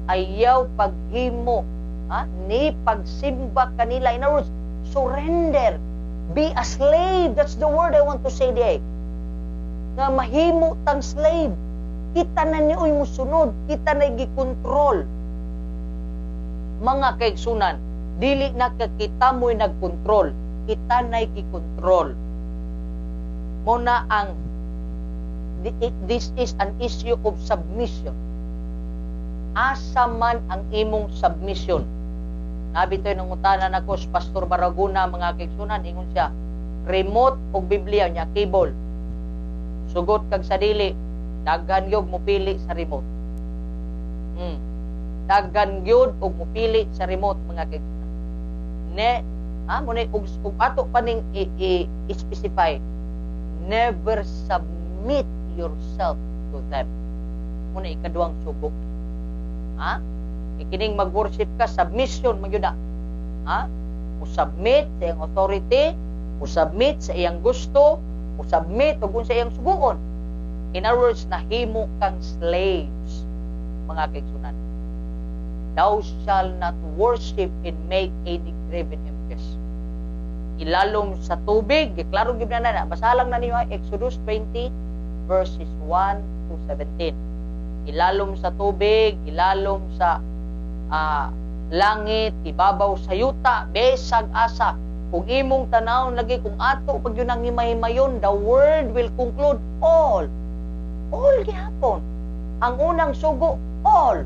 ayaw paghimo, ha, ni pagsimba kanila. In other words, surrender. Be a slave. That's the word I want to say there. Nga mahimo tang slave. Kita na ni oy musunod, kita na gikontrol. Mga kaigsuonan, dili na ka kita mo'y nagkontrol, kita na'y gikontrol. Mo na ang this is an issue of submission. Asa man ang imong submission? Nabi to'y nangutana nako sa Pastor Baraguna, mga kaigsuonan, ingon siya, remote og Biblia nya cable. Sugot kag sa dili, daghan gyud mupili sa remote. Daghan gyud og mupili sa remote, mga kaigsuonan. Ne, mo na ug ato pa ning i-specify, never submit yourself to them. Muna ikaduhang sugo. Ha? Ikining mag-worship ka, submission man gyud na. Ha? Mo submit sa iyang authority, mo submit sa iyang gusto, mo submit ug sa iyang suguon. In other words, nahimo kang slaves, mga kaigsuonan. Thou shall not worship and make any graven images. Ilalom sa tubig, klaro gyud na na. Basa lang na ninyo ha, Exodus 20 verses 1 to 17. Ilalom sa tubig, ilalom sa langit, ibabaw sa yuta, besag asa. Kung imong tanawon lagi, kung ato pag yun ang himahimayon, the word will conclude all. All gihapon. Ang unang sugo, all.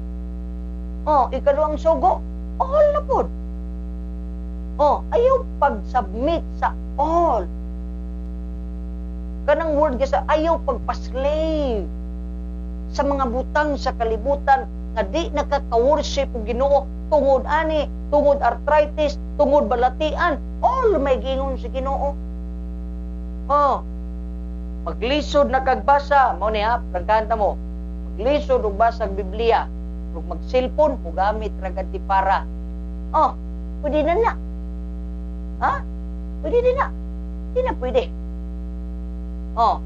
Oh, ikaduhang sugo, all na pod. Oh, ayaw pag-submit sa all. Kanang word sa ayaw pagpa-slave sa mga butang sa kalibutan nga di nakaka-worship og Ginoo tungod ani, tungod arthritis, tungod balatian, all may gingon sa Ginoo. Oh. Maglisod na kagbasa, mao ni ha, prangkahan ta mo. Maglisod og basa og Biblia, ug mag-cellphone, mugamit ra gad para. Oh, pwede na na. Ha? Pwede din na. Di na pwede. Oh,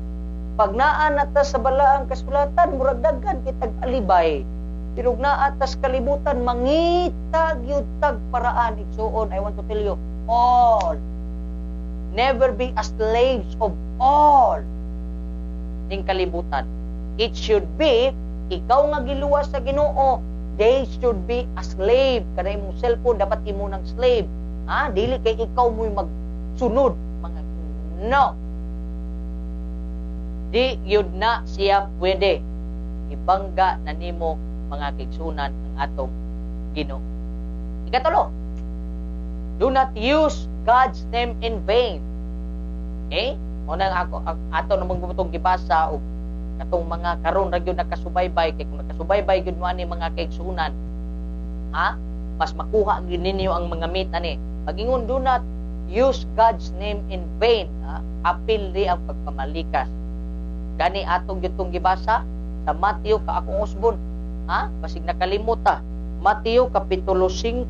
pag naa na ta sa balaang kasulatan, murag daghan kitag alibay. Pero naa ta sa kalibutan, mangita gyud tag paraan. Igsuon, I want to tell you, all. Never be a slaves of all ning kalibutan. It should be, ikaw nga giluwas sa Ginoo, they should be a slave. Kada imong cellphone, dapat imo ng slave. Ha? Dili kay ikaw mo'y magsunod. Mga, no. Di yun na siya pwede. Ibangga na nimo, mga kaigsuonan, ang atong Ginoo. Ikatulo, do not use God's name in vain. Okay? Mo na ako ato namang butong gibasa og katong mga karon ra gyud nakasubaybay, kay kung nakasubaybay gyud mo ani, mga kaigsuonan, ha, mas makuha gyud ninyo ang mga meat ani. Pagingon do not use God's name in vain, ha? Apil ri ang pagpamalikas. Gani atong gyud gibasa sa Mateo ka akong usbon. Ha? Basig nakalimot ta. Mateo kapitulo 5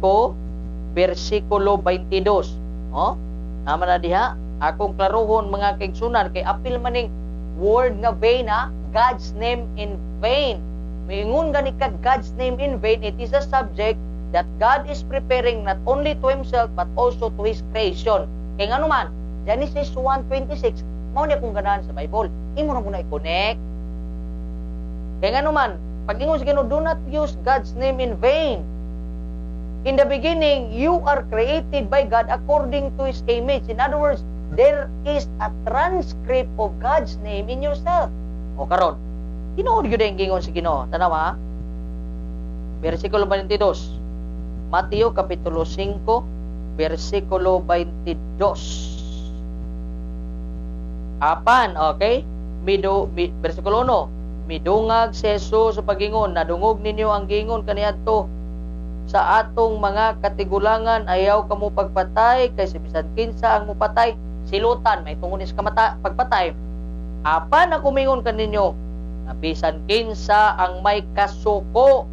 bersikulo 22. Oh? Naman na diha, akong klaruhon, mga kaigsunan, kay apil maning word nga vain ha, God's name in vain. Moingon gani ka God's name in vain, it is a subject that God is preparing not only to Himself but also to His creation. Kay ngano man, Genesis 1:26, mao ni akong ganahan sa Bible. Imo ra mo na i-connect. Kay ngano man, pag ingon sa Ginoo, do not use God's name in vain. In the beginning, you are created by God according to His image. In other words, there is a transcript of God's name in yourself. O karon, tinuod gyud ang gingon sa Ginoo. Tanaw ha. Versikulo 22. Mateo kapitulo 5, versikulo 22. Apan, okay? Versikulo 1. Midungag si Jesus sa pagingon, "Nadungog ninyo ang gingon kaniadto sa atong mga katigulangan, ayaw kamo pagpatay, kay si bisan kinsa ang mupatay, silutan, may tungod sa kamata, pagpatay. Apan ako mingon kaninyo, na bisan kinsa ang may kasuko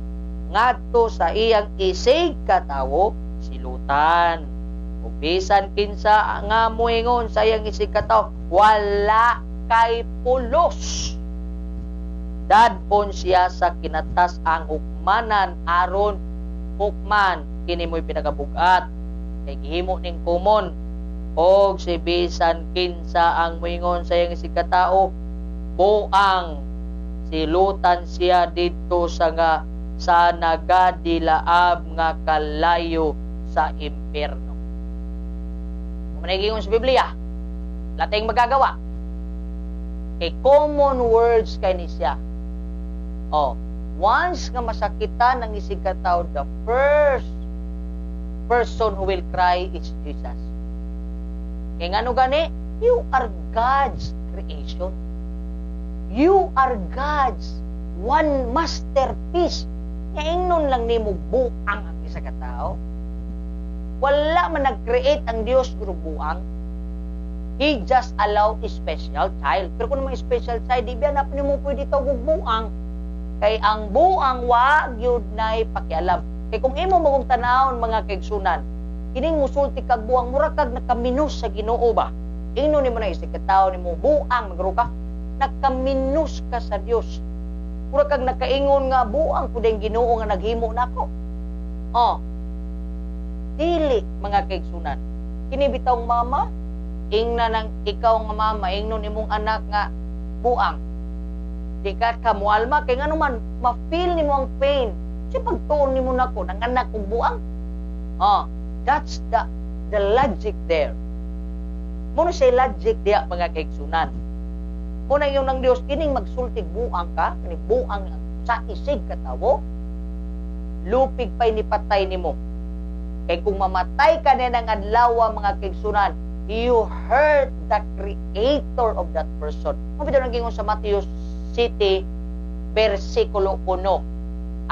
ngadto sa iyang isig katawo, silutan. Ug bisan kinsa nga moingon sa iyang isig katawo, wala kay pulos, dad-on siya sa kinatas-ang hukmanan aron hukman." Kini mo'y pinakabugat kay gihimo ning common. Og si bisan kinsa ang moingon sa iyang isig katao, buang, silutan siya didto sa nga sa nagadilaab nga kalayo, sa impyerno. Kung gingon sa Biblia, wala tayong magagawa. Kay common words kay ni siya. Oh, once nga masakitan ng isig katao, the first person who will cry is Jesus. Kay ngano gani? You are God's creation. You are God's one masterpiece. Nga ingnon lang nimo buang ang isa ka tao. Wala man nag-create ang Dios guro buang. He just allow a special child. Pero kung mga special child, di ba na nimo pwede tawag buang? Kay ang buang wa gyud nay pakialam. Kay kung imo magong tanawon, mga kaigsunan, kining musulti kag buang, mura kag nakaminos sa Ginoo ba? Ingnon nimo na isig ka nimo buang, magro ka, nakaminos ka sa Dios. Mura kag nakaingon nga buang pud ang Ginoo nga naghimo nako. Oh. Dili, mga kaigsunan. Kini bitawng mama, ingna nang ikaw nga mama, ingnon imong anak nga buang. Di ka kamualma kay ngano man ma-feel nimo ang pain. Sa pagtuon nimo nako nang anak kong buang. Oh, that's the logic there. Muna siya logic diya, mga kaigsunan. Muna yung ng Dios kining magsultig buang ka, kini buang sa isig katawo, lupig pa'y ni patay nimo. Kay kung mamatay ka na ng adlaw, mga kaigsunan, you hurt the creator of that person. Mao bitaw nang gingon sa Matthew City, versikulo 1.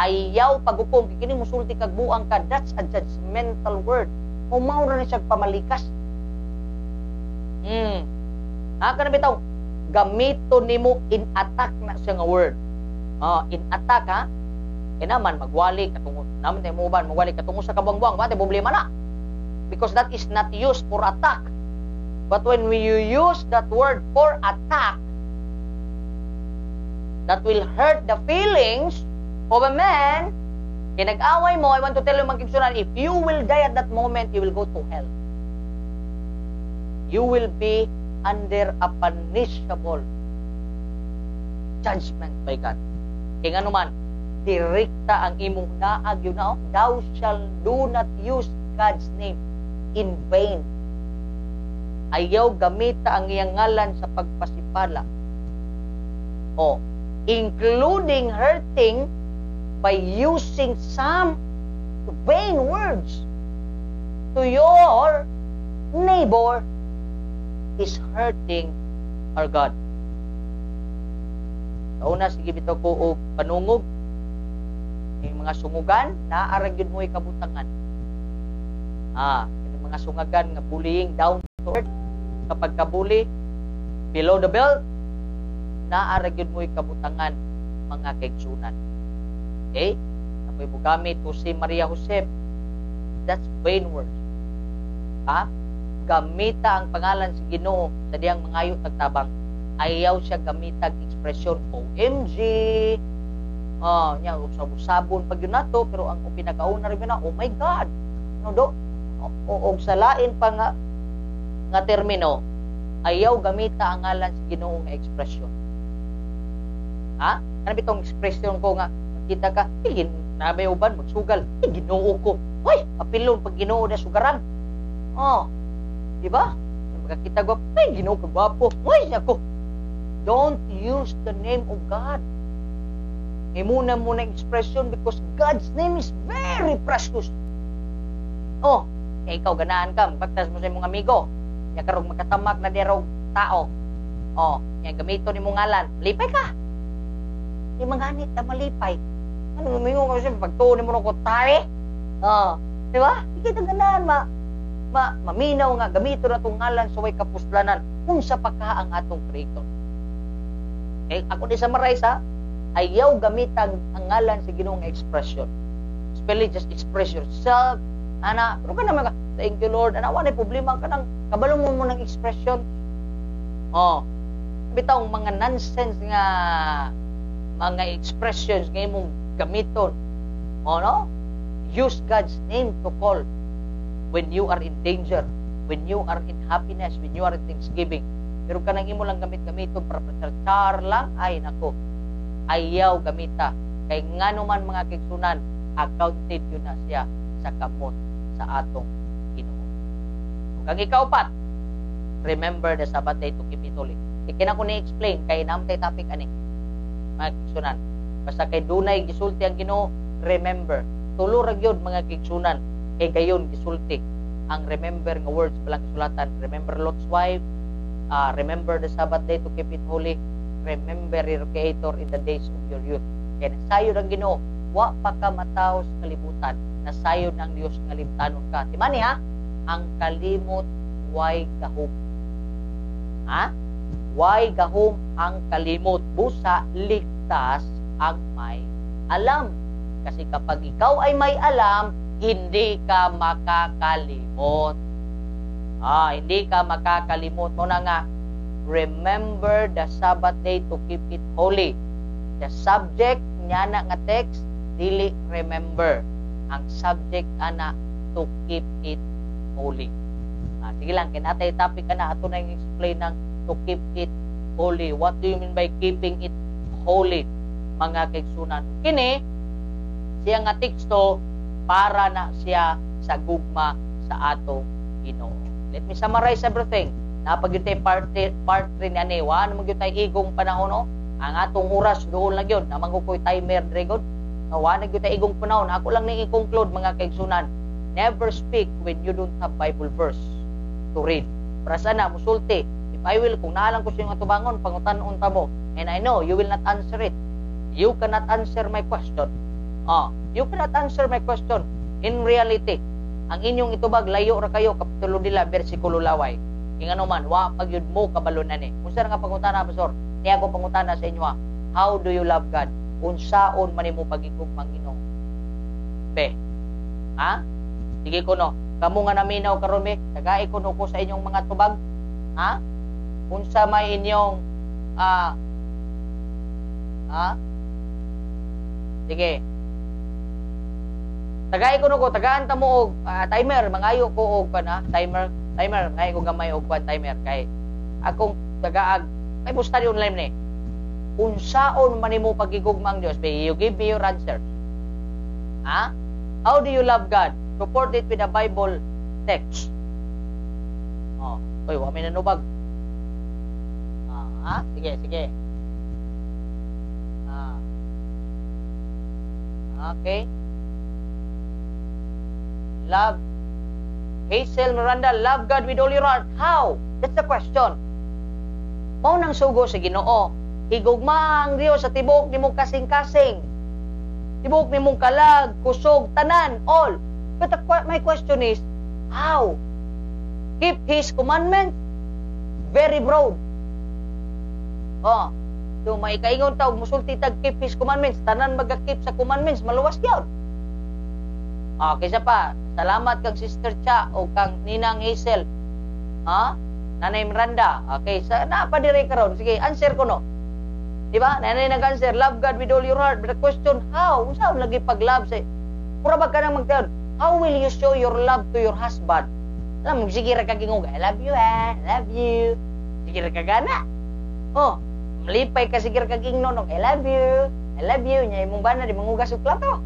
Ayaw paghukom, kay kini musulti kag buang ka, that's a judgmental word. Mao ra na siya pamalikas. Ha, kana bitaw gamito nimo in attack na siya nga word. Oh, in attack ha. Kaya naman magwali katungo naman tayo mo magwali katungo sa kabuang-buang, wa problema na. Because that is not used for attack. But when we use that word for attack, that will hurt the feelings of a man. Kaya nag-away mo, I want to tell you, mga kaigsunan, if you will die at that moment, you will go to hell. You will be under a punishable judgment by God. Kaya nga naman, direkta ang imong naag yun na, oh, thou shall do not use God's name in vain. Ayaw gamita ang iyang ngalan sa pagpasipala. Oh, including hurting by using some vain words to your neighbor is hurting our God. Sa una, sige bitaw ko og panungog. Yung mga sungugan, naa ra gyud mo'y kabutangan. Ah, yung mga sungagan nga bullying down to earth, kapag kabuli, below the belt, Naa ra gyud mo'y kabutangan, mga kaigsunan. Okay? Apoy mo gamit Jose Maria Josep. That's vain words. Ha? Gamita ang pangalan sa Ginoo sa diyang mangayo tagtabang. Ayaw siya gamitag ekspresyon OMG. Oh, nya usab-usabon pag yun nato, pero ang pinakauna rin na, "Oh my God." No do? O, og sa lain pa nga termino, ayaw gamita ang ngalan sa Ginoo nga ekspresyon. Ha? Ano bitong ekspresyon ko nga makita ka, "Ay, nabay uban magsugal, ay Ginoo ko." Hoy, apilon pag Ginoo na sugaran. Oh, di ba? Magkakita ko, "Ay, Ginoo ka gwapo." Hoy, ako. Don't use the name of God. Imuna mo na expression because God's name is very precious. Oh, eh, ikaw ganaan ka, magpaktas mo sa imong amigo. Nya karong makatamak na dirog tao. Oh, nya gamito ni mong ngalan, lipay ka. Di manganit ta malipay. Ano lumingon ka siya pagtuon nimo ko tae? Oh, di ba? Di kita ganahan ma ma maminaw nga gamito na tong ngalan sa way kapuslanan, unsa pa ka ang atong Creator. Eh, ako di summarize ha, ayaw gamitan ang ngalan sa Ginoo nga expression. Especially just express yourself, ana, pero ka naman ka, "Thank you, Lord," ana, wala problema ka nang kabalo mo mo ng expression. Oh, bitaw mga nonsense nga mga expressions nga imong gamiton. Oh, no? Use God's name to call when you are in danger, when you are in happiness, when you are in thanksgiving. Pero kanang imo lang gamit-gamiton para char lang, ay nako. Ayaw gamita. Kay ngano man, mga kaigsunan, accounted yun na siya sa kamot sa atong Ginoo. Ug ang ikaupat, remember the Sabbath day to keep it holy. Ikina ko ni-explain kay naa man tay topic ani, mga kaigsunan. Basta kay dunay gisulti ang Ginoo, remember. Tulo ra gyud, mga kaigsunan, kay gayon gisulti ang remember nga words balang kasulatan. Remember Lot's wife, remember the Sabbath day to keep it holy, remember your Creator in the days of your youth. Kaya nasayod ang Ginoo, wa pa ka matawo sa kalibutan, nasayod ng Dios nga limtanon ka. Timani ha, ang kalimot way gahom. Ha? Way gahom ang kalimot. Busa ligtas ang may alam. Kasi kapag ikaw ay may alam, hindi ka makakalimot. Ah, hindi ka makakalimot. Mao na nga, remember the Sabbath day to keep it holy. The subject niya na nga text, dili remember. Ang subject ana, to keep it holy. Ah, sige lang, kinatay topic ka na, ato na yung explain ng to keep it holy. What do you mean by keeping it holy, mga kaigsunan? Kini, siya nga teksto, para na siya sa gugma sa atong Ginoo. Let me summarize everything. Napag yun part 3 ni ani, wa naman gyud tay igong panahon, no? Ang atong oras doon lang yun. Naman ko ko'y timer dre gud. No, wa na gyud tay igong panahon. Ako lang ni i-conclude, mga kaigsunan. Never speak when you don't have Bible verse to read. Para sana musulti. If I will, kung naalang ko sa inyong atubangon, pangutan-on ta mo. And I know you will not answer it. You cannot answer my question. Ah, you cannot answer my question. In reality, ang inyong itubag layo ra kayo kapitulo nila bersikulo laway. Ingano man, wa pag yun mo kabalo na ni. Unsa nga pangutana, Pastor? Niya ako pangutana sa inyo ha. How do you love God? Unsaon man nimo pagigugmang Ginoo? Be. Ha? Sige ko no. Kamo nga naminaw karon be, tagai ko no ko sa inyong mga tubag. Ha? Unsa may inyong ha? Sige. Tagay ko no ko, tagaan ta mo og timer, mangayo ko og kana, timer, timer, ngayo ko gamay og kwan timer kay akong tagaag kay mo study online ni. Unsaon man nimo pagigugma ang Dios? Be, you give me your answer. Ha? How do you love God? Support it with a Bible text. Oh, oy, wa may nanubag. Ah, ha? Sige, sige. Ah. Okay. Love. Hazel Miranda, love God with all your heart. How? That's the question. Mao nang sugo sa Ginoo. Higugma ang Dios sa tibuok nimong kasing-kasing. Tibuok nimong kalag, kusog, tanan, all. But my question is, how? Keep His commandments? Very broad. Oh. So maikaingon ta og musulti tag keep His commandments, tanan maga-keep sa commandments, maluwas gyud. Ah, kaysa pa, salamat kang Sister Cha o kang Ninang Hazel. Ha? Nanay Miranda. Okay, sa naa pa diri karon. Sige, answer ko no. Di ba? Nanay nag-answer, love God with all your heart. But the question, how? Unsa lagi pag-love sa Pura ba ka nang magtaon? How will you show your love to your husband? Alam mo, sige ra ka gingog, "I love you ah, I love you." Sige ra ka gana. Oh, malipay ka, sige ra ka gingnon, "I love you, I love you." Nya imong bana di mangugas og plato.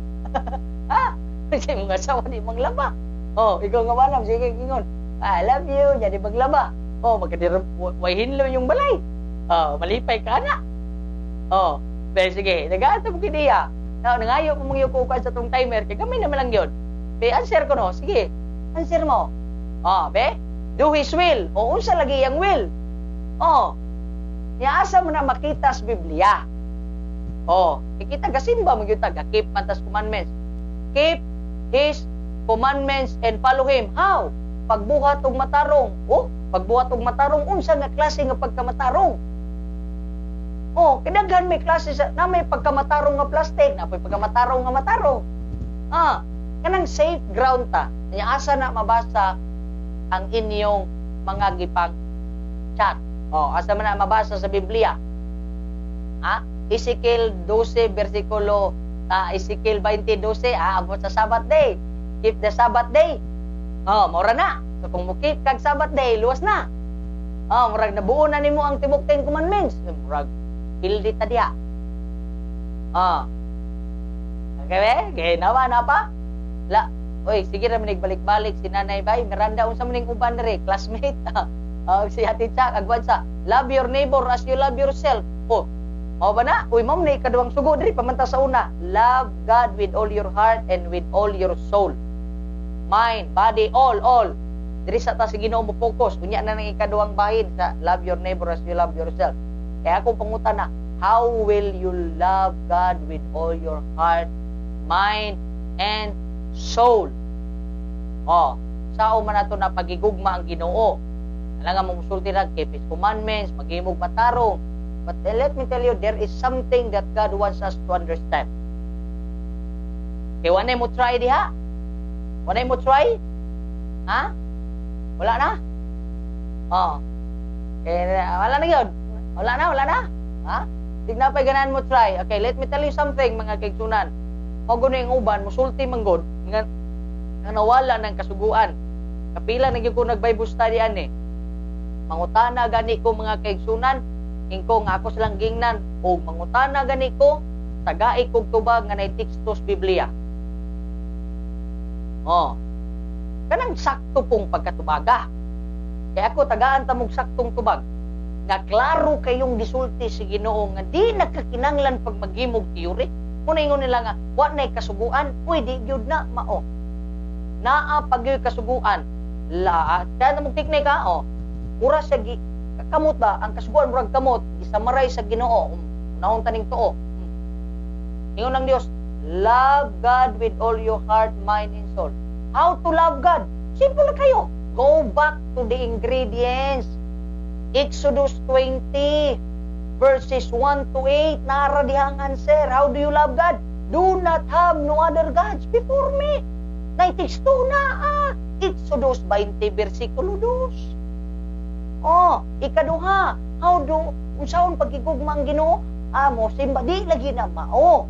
Ha? Sa imong asawa di manglaba. Oh, ikaw nga bana, sige gingon, "I love you," nya di maglaba. Oh, magkadir way hinlo yung balay. Oh, malipay ka na. Oh, be sige, nagato mo kiniya. Now, nangayo ko mong yuko sa tong timer kay gamay naman lang yun. Be, answer ko no. Sige, answer mo. Oh, be, do His will. O unsa lagi yang will? Oh, nya asa mo na makita sa Biblia? Oh, ikita gasimba mo gyud ta, keep man tas commandments. Keep His commandments and follow Him. How? Pagbuhat og matarong. Oh, pagbuhat og matarong, unsa nga klase nga pagkamatarong? Oh, kidaghan may klase sa na may pagkamatarong nga plastic, na may pagkamatarong nga matarong. Ah, kanang safe ground ta. Nya asa na mabasa ang inyong mga gipang chat? Oh, asa man na mabasa sa Biblia? Ha? Ezekiel 12 bersikulo Ezekiel 20:12, abot sa Sabbath day. Keep the Sabbath day. Oh, mora na. So kung mo keep kag Sabbath day, luwas na. Oh, murag nabuo na nimo ang tibok Ten Commandments. Eh, murag pildi ta diha. Ah. Okay, be? Okay, nawa na pa? La. Oy, sige ra man balik-balik si Nanay Bay. Miranda, unsa man ning uban diri? Classmate. Oh, si Ate Chak, agwan sa love your neighbor as you love yourself. Oh, mao ba na? Uy, mao na ikaduhang sugo diri pamanta sa una. Love God with all your heart and with all your soul. Mind, body, all, all. Diri sa ta sa Ginoo mo focus. Unya na nang ikaduhang bahin sa love your neighbor as you love yourself. Kaya akong pangutana, how will you love God with all your heart, mind, and soul? Oh, sao man nato na pagigugma ang Ginoo? Alam nga mo musulti ra, keep His commandments, maghimog matarong. But let me tell you, there is something that God wants us to understand. Okay, wala mo try diha? Wala mo try? Ha? Wala na? Oh. Eh, wala na yun. Wala na, wala na. Ha? Tignan pa ganahan mo try. Okay, let me tell you something, mga kaigsunan. Mao guni ang uban, musulti man gud nga nawala ng kasuguan. Kapila na gyud ko nag-Bible study ani. Mangutana gani ko, mga kaigsunan, ingko nga ako silang gingnan o mangutana gani ko, tagai kog tubag nga nay teksto sa Biblia. Oh. Kanang sakto pong pagkatubaga. Kaya ako tagaan ta mong saktong tubag nga klaro kayong gisulti si Ginoo nga di nagkakinanglan pag maghimog theory. Muna ingon nila nga wa nay kasuguan, uy, di gyud na mao. Naa pag gyud kasuguan. La, kaya na mong tiknay ka, oh. Mura sa gi, kamot ba ang kasuguan, murag kamot gisamaray sa Ginoo. Unahon taning tuo. Ingon ng Dios, love God with all your heart, mind, and soul. How to love God? Simple na kayo. Go back to the ingredients. Exodus 20 verses 1 to 8. Nara diha ang answer. How do you love God? Do not have no other gods before me. Naiteksto na ah. Exodus 20 versikulo 2. Oh, ikaduha, how do unsaon pagigugma ang Ginoo? Ah, mo simba, di lagi na mao.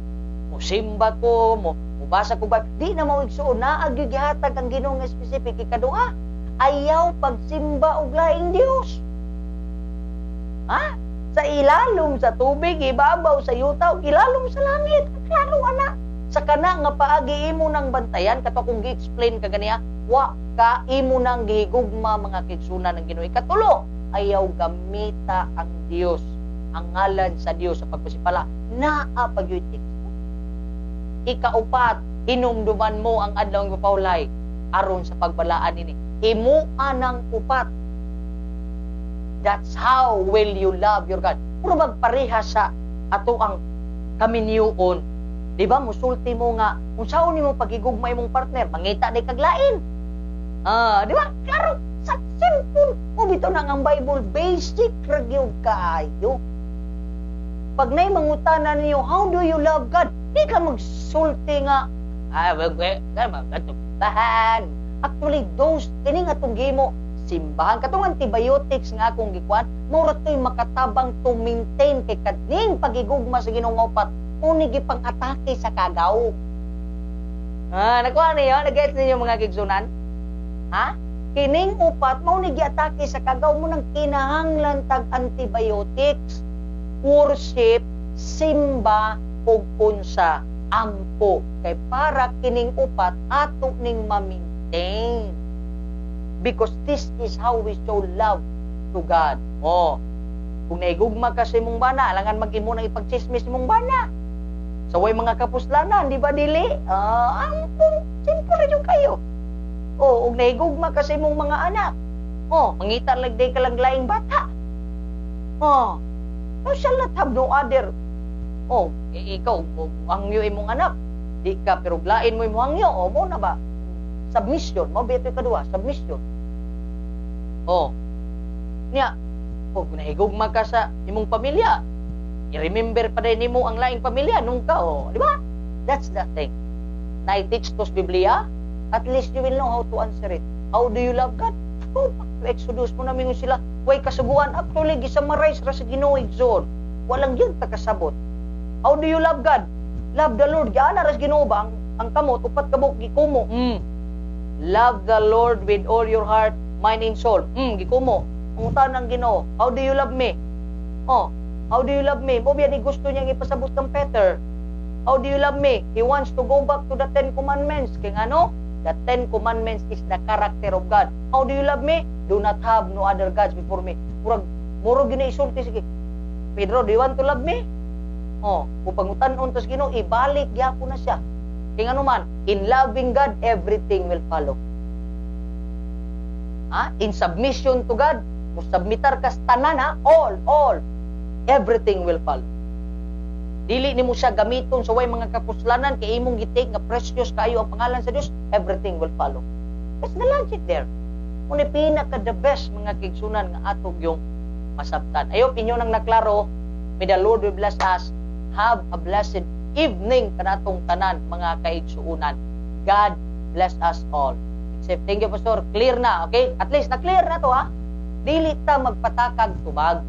Mo simba ko, mo mubasa ko ba, di na mao, igsuon, naa gyud gihatag ang Ginoo nga specific. Ikaduha, ayaw pagsimba og laing Dios. Ha? Sa ilalom sa tubig, ibabaw sa yuta, ug ilalom sa langit. Klaro ana. Sa kana nga paagi imo nang bantayan kato kung gi-explain ka ganiya, wa ka imo nang gihigugma, mga kaigsunan, ng Ginoo. Ikatulo, ayaw gamita ang Dios, ang ngalan sa Dios sa pagpasipala. Naa pa gyud teksto. Ikaupat, hinumduman mo ang adlaw ng paulay aron sa pagbalaan nini. Himua ng upat. That's how will you love your God. Pero magpareha sa ato ang kaminyuon. Di ba, musulti mo nga, unsaon nimo pagigugma imong partner, mangita di kaglain. Ah, di ba? Klaro, sa simple. O bito na ang Bible, basic ra gyud kaayo. Pag nay mangutana ninyo, "How do you love God?" Di ka magsulti nga, "Ah, well, well, bahan." Actually, those, kining atong gimo, simbahan, katong antibiotics nga akong gikuan, mao ra to'y makatabang to maintain kay kaning pagigugma sa Ginoo nga upat, mao ni gipang-atake sa kagaw. Ah, nakuha niyo? Nag-gets ninyo, mga kaigsuonan? Ha? Kining upat, mao ni giatake sa kagaw mo nang kinahanglan tag antibiotics. Worship, simba, ug unsa, ampo. Kay para kining upat ato ning ma-maintain. Because this is how we show love to God. Oh, kung naigugma ka sa imong bana, alangan mag-imo nang ipagchismis imong bana. Sa way mga kapuslanan, di ba dili? Ah, ampo, simple ra jud kayo. Oh, ug nahigugma ka sa imong mga anak. Oh, mangita lang day ka lang laing bata. Oh, thou shall not have no other. Oh, ikaw, hangyo imong anak. Di ka, pero lain mo imong hangyo. Oh, mo na ba? Submission. Mao ba ito kadua? Submission. Oh. Niya, oh, kung nahigugma ka sa imong pamilya, i-remember pa din nimo ang laing pamilya nung ka, oh, di ba? That's the thing. Na-teach to sa Biblia, at least you will know how to answer it. How do you love God? Go back to Exodus mo namin sila, way kasuguan. Actually, gisummarize ra sa Ginoo, igsoon. Walang yun takasabot. How do you love God? Love the Lord. Giana ras Ginoo ba ang kamot upat kabuk gikumo. Love the Lord with all your heart, mind and soul. Gikumo. Pangutan ang Ginoo, "How do you love me?" Oh, how do you love me? Mo biya ni gusto niyang ipasabot kang Peter. How do you love me? He wants to go back to the Ten Commandments. Kaya ngano? The Ten Commandments is the character of God. How do you love me? Do not have no other gods before me. Murag, murag gina isulti sige. Pedro, do you want to love me? Oh, kung pangutan-on tas Ginoo, ibalik gyapon na siya. Kaya ngano man, in loving God, everything will follow. Ha? In submission to God, mo submitar ka sa tanan ha, all, everything will follow. Dili nimo siya gamiton sa way mga kapuslanan kay imong gi-take nga precious kayo ang pangalan sa Dios, everything will follow. That's the logic there. Muna pinaka the best, mga kaigsuonan, nga atog yung masabtan. Ayop inyo nang naklaro. May the Lord will bless us. Have a blessed evening kanatong tanan, mga kaigsuunan. God bless us all. Except, thank you, Pastor. Clear na, okay? At least na-clear na to, ha? Dili ta magpatakag tubag.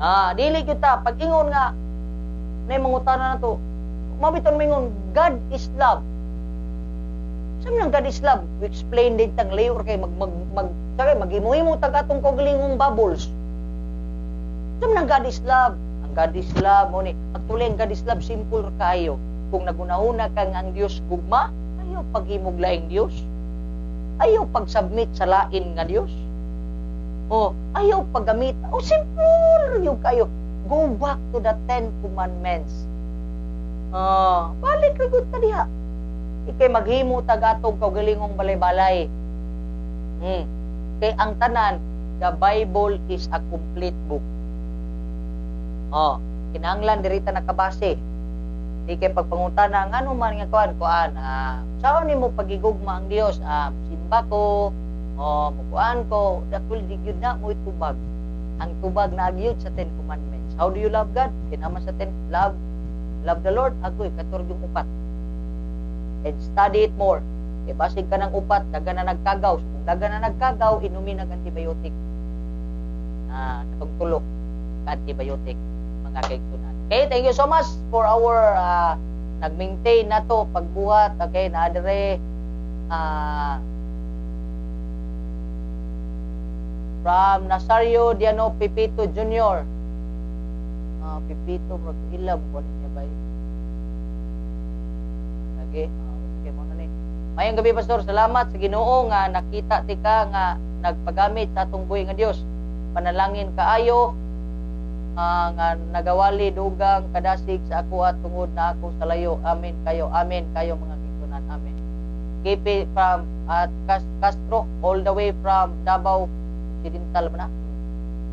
Ah, dili kita pag ingon nga na mangutana na to. Mabiton mingon, "God is love." Sa nang God is love? We explain din tang layo kay mag mag mag sabi maghimo-himo tag atong kaugalingong bubbles. Sa nang God is love? Ang God is love mo ni. Actually, ang God is love simple ra kaayo. Kung nagunahuna ka nga ang Dios gugma, ayaw paghimog laing Dios. Ayaw pag-submit sa lain nga Dios. Oh, ayaw paggamit. Oh, simple yung kayo. Go back to the Ten Commandments. Ah, balik ra gud ta diha. Ikay maghimo tag atong kaugalingong balay-balay. Kay ang tanan, the Bible is a complete book. Oh, kinahanglan diri ta nakabase. Di kay pagpangutana ngano man nga kuan kuan, ah, saon nimo pagigugma ang Dios? Ah, simba ko, oh, mukuan ko, dakul di gyud na mo itubag. Ang tubag na gyud sa Ten Commandments. How do you love God? Kinama sa ten love love the Lord, agoy kator yung upat. And study it more. Kay basig ka ng upat, daga na nagkagaw. So, kung daga na nagkagaw, inumin ng antibiotic. Ah, katong tulo ka antibiotic, mga kaigsuonan. Okay, thank you so much for our nag-maintain na to pagbuhat. Okay, na dire from Nazario Diano Pipito Jr. Ah, Pipito, murag ilam ko niya ba? Lagi, okay mo na ni. Mayong gabi, Pastor, salamat sa Ginoo nga nakita tika nga nagpagamit sa atong buhi nga Dios. Panalangin kaayo nga nagawali dugang kadasig sa ako at tungod na ako sa layo. Amen kayo. Amen kayo, mga kaigsuonan. Amen. Keep it from at Castro all the way from Davao Occidental ba na?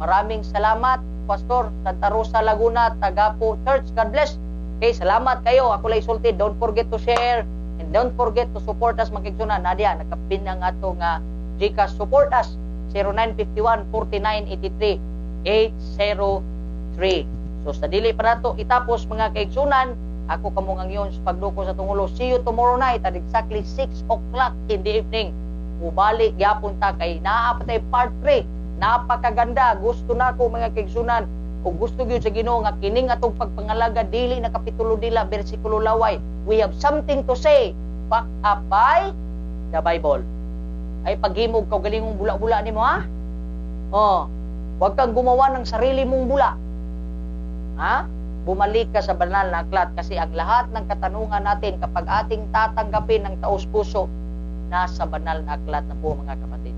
Maraming salamat, Pastor. Santa Rosa, Laguna, Tagapo Church. God bless. Okay, salamat kayo. Ako lang isulti. Don't forget to share and don't forget to support us, mga kaigsuonan. Nadia, nakapin ang ato nga GCash. Support us. 0951 4983 803. So sa dili pa nato itapos, mga kaigsunan, ako kamong ang sa pagduko sa tungulo. See you tomorrow night at exactly 6 o'clock in the evening. Mubalik gyapon ta kay naa pa tay part 3. Napakaganda. Gusto nako, mga kaigsunan, ug gusto gyud sa Ginoo nga kining atong pagpangalaga dili na kapitulo dila, bersikulo laway. We have something to say backed up by the Bible. Ay paghimog kaugalingong bula-bula nimo, ha? Oh, wag kang gumawa ng sarili mong bula. Ha? Bumalik ka sa banal na aklat kasi ang lahat ng katanungan natin, kapag ating tatanggapin ng taos puso, nasa banal na aklat na po, mga kapatid.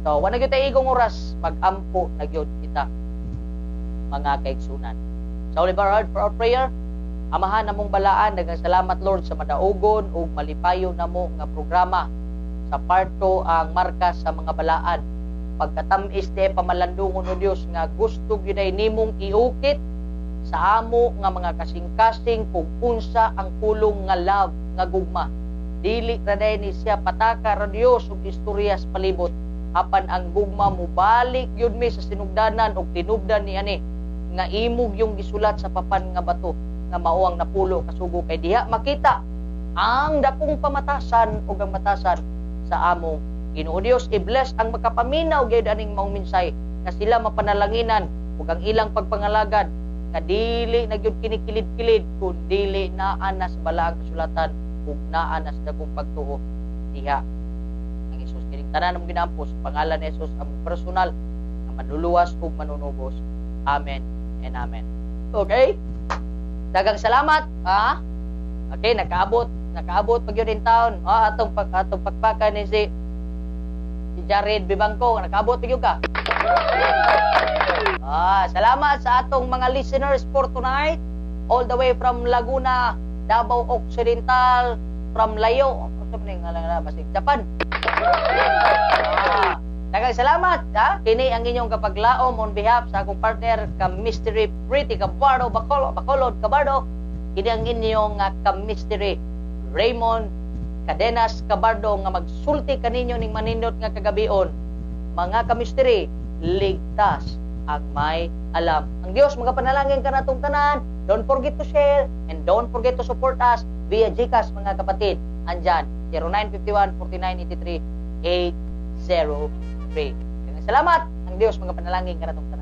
So, wala gyud tay igong oras, mag-ampo na gyud kita, mga kaigsunan. So, lift our heart for our prayer. Amahan namong balaan, daghang salamat, Lord, sa madaugon ug malipayon namo nga programa sa part 2, ang marka sa mga balaan. Pagkatamis di pamalandungon, o Dios, nga gusto gyud ay nimong iukit sa amo nga mga kasing-kasing kung unsa ang pulong nga love, nga gugma. Dili ra day ni siya pataka ra, Dios, ug istorya sa palibot. Apan ang gugma, mubalik gyud mi sa sinugdanan ug tinubdan ni ani nga imo yung gisulat sa papan nga bato nga mao ang napulo ka sugo, kay diha makita ang dakong pamatasan ug ang batasan sa among Ginoo Dios. I-bless ang makapaminaw gyud aning maong mensahe nga sila mapanalanginan ug ang ilang pagpangalagad nga dili na gyud kinikilid-kilid kun dili naa na sa balaang kasulatan ug naa na sa dakong pagtuo diha ang Hesus. Kining tanan among ginaampo sa pangalan ni Jesus, among personal nga manluluwas ug manunubos. Amen and amen. Okay? Daghang salamat, ha? Okay, nakaabot pag yun in town. Ah, atong pakpakan ni si si Jared Bibangko, nakaabot pag yun ka. Ah, salamat sa atong mga listeners for tonight, all the way from Laguna, Davao Occidental, from Layo, ano ba nga basig Japan. Ah, daghang salamat, ha? Kini ang inyong kapaglaom on behalf sa akong partner ka Mystery Pretty Cabardo Bacolod, Bacolod Cabardo. Kini ang inyong ka-mystery Raymond Cadenas Cabardo nga magsulti kaninyo ning manindot nga kagabion. Mga ka-mystery, ligtas ang may alam. Ang Dios magapanalangin kanatong tanan. Don't forget to share and don't forget to support us via GCash, mga kapatid. Andyan, 0951 4983 803. Salamat. Ang Dios magapanalangin kanatong tanan.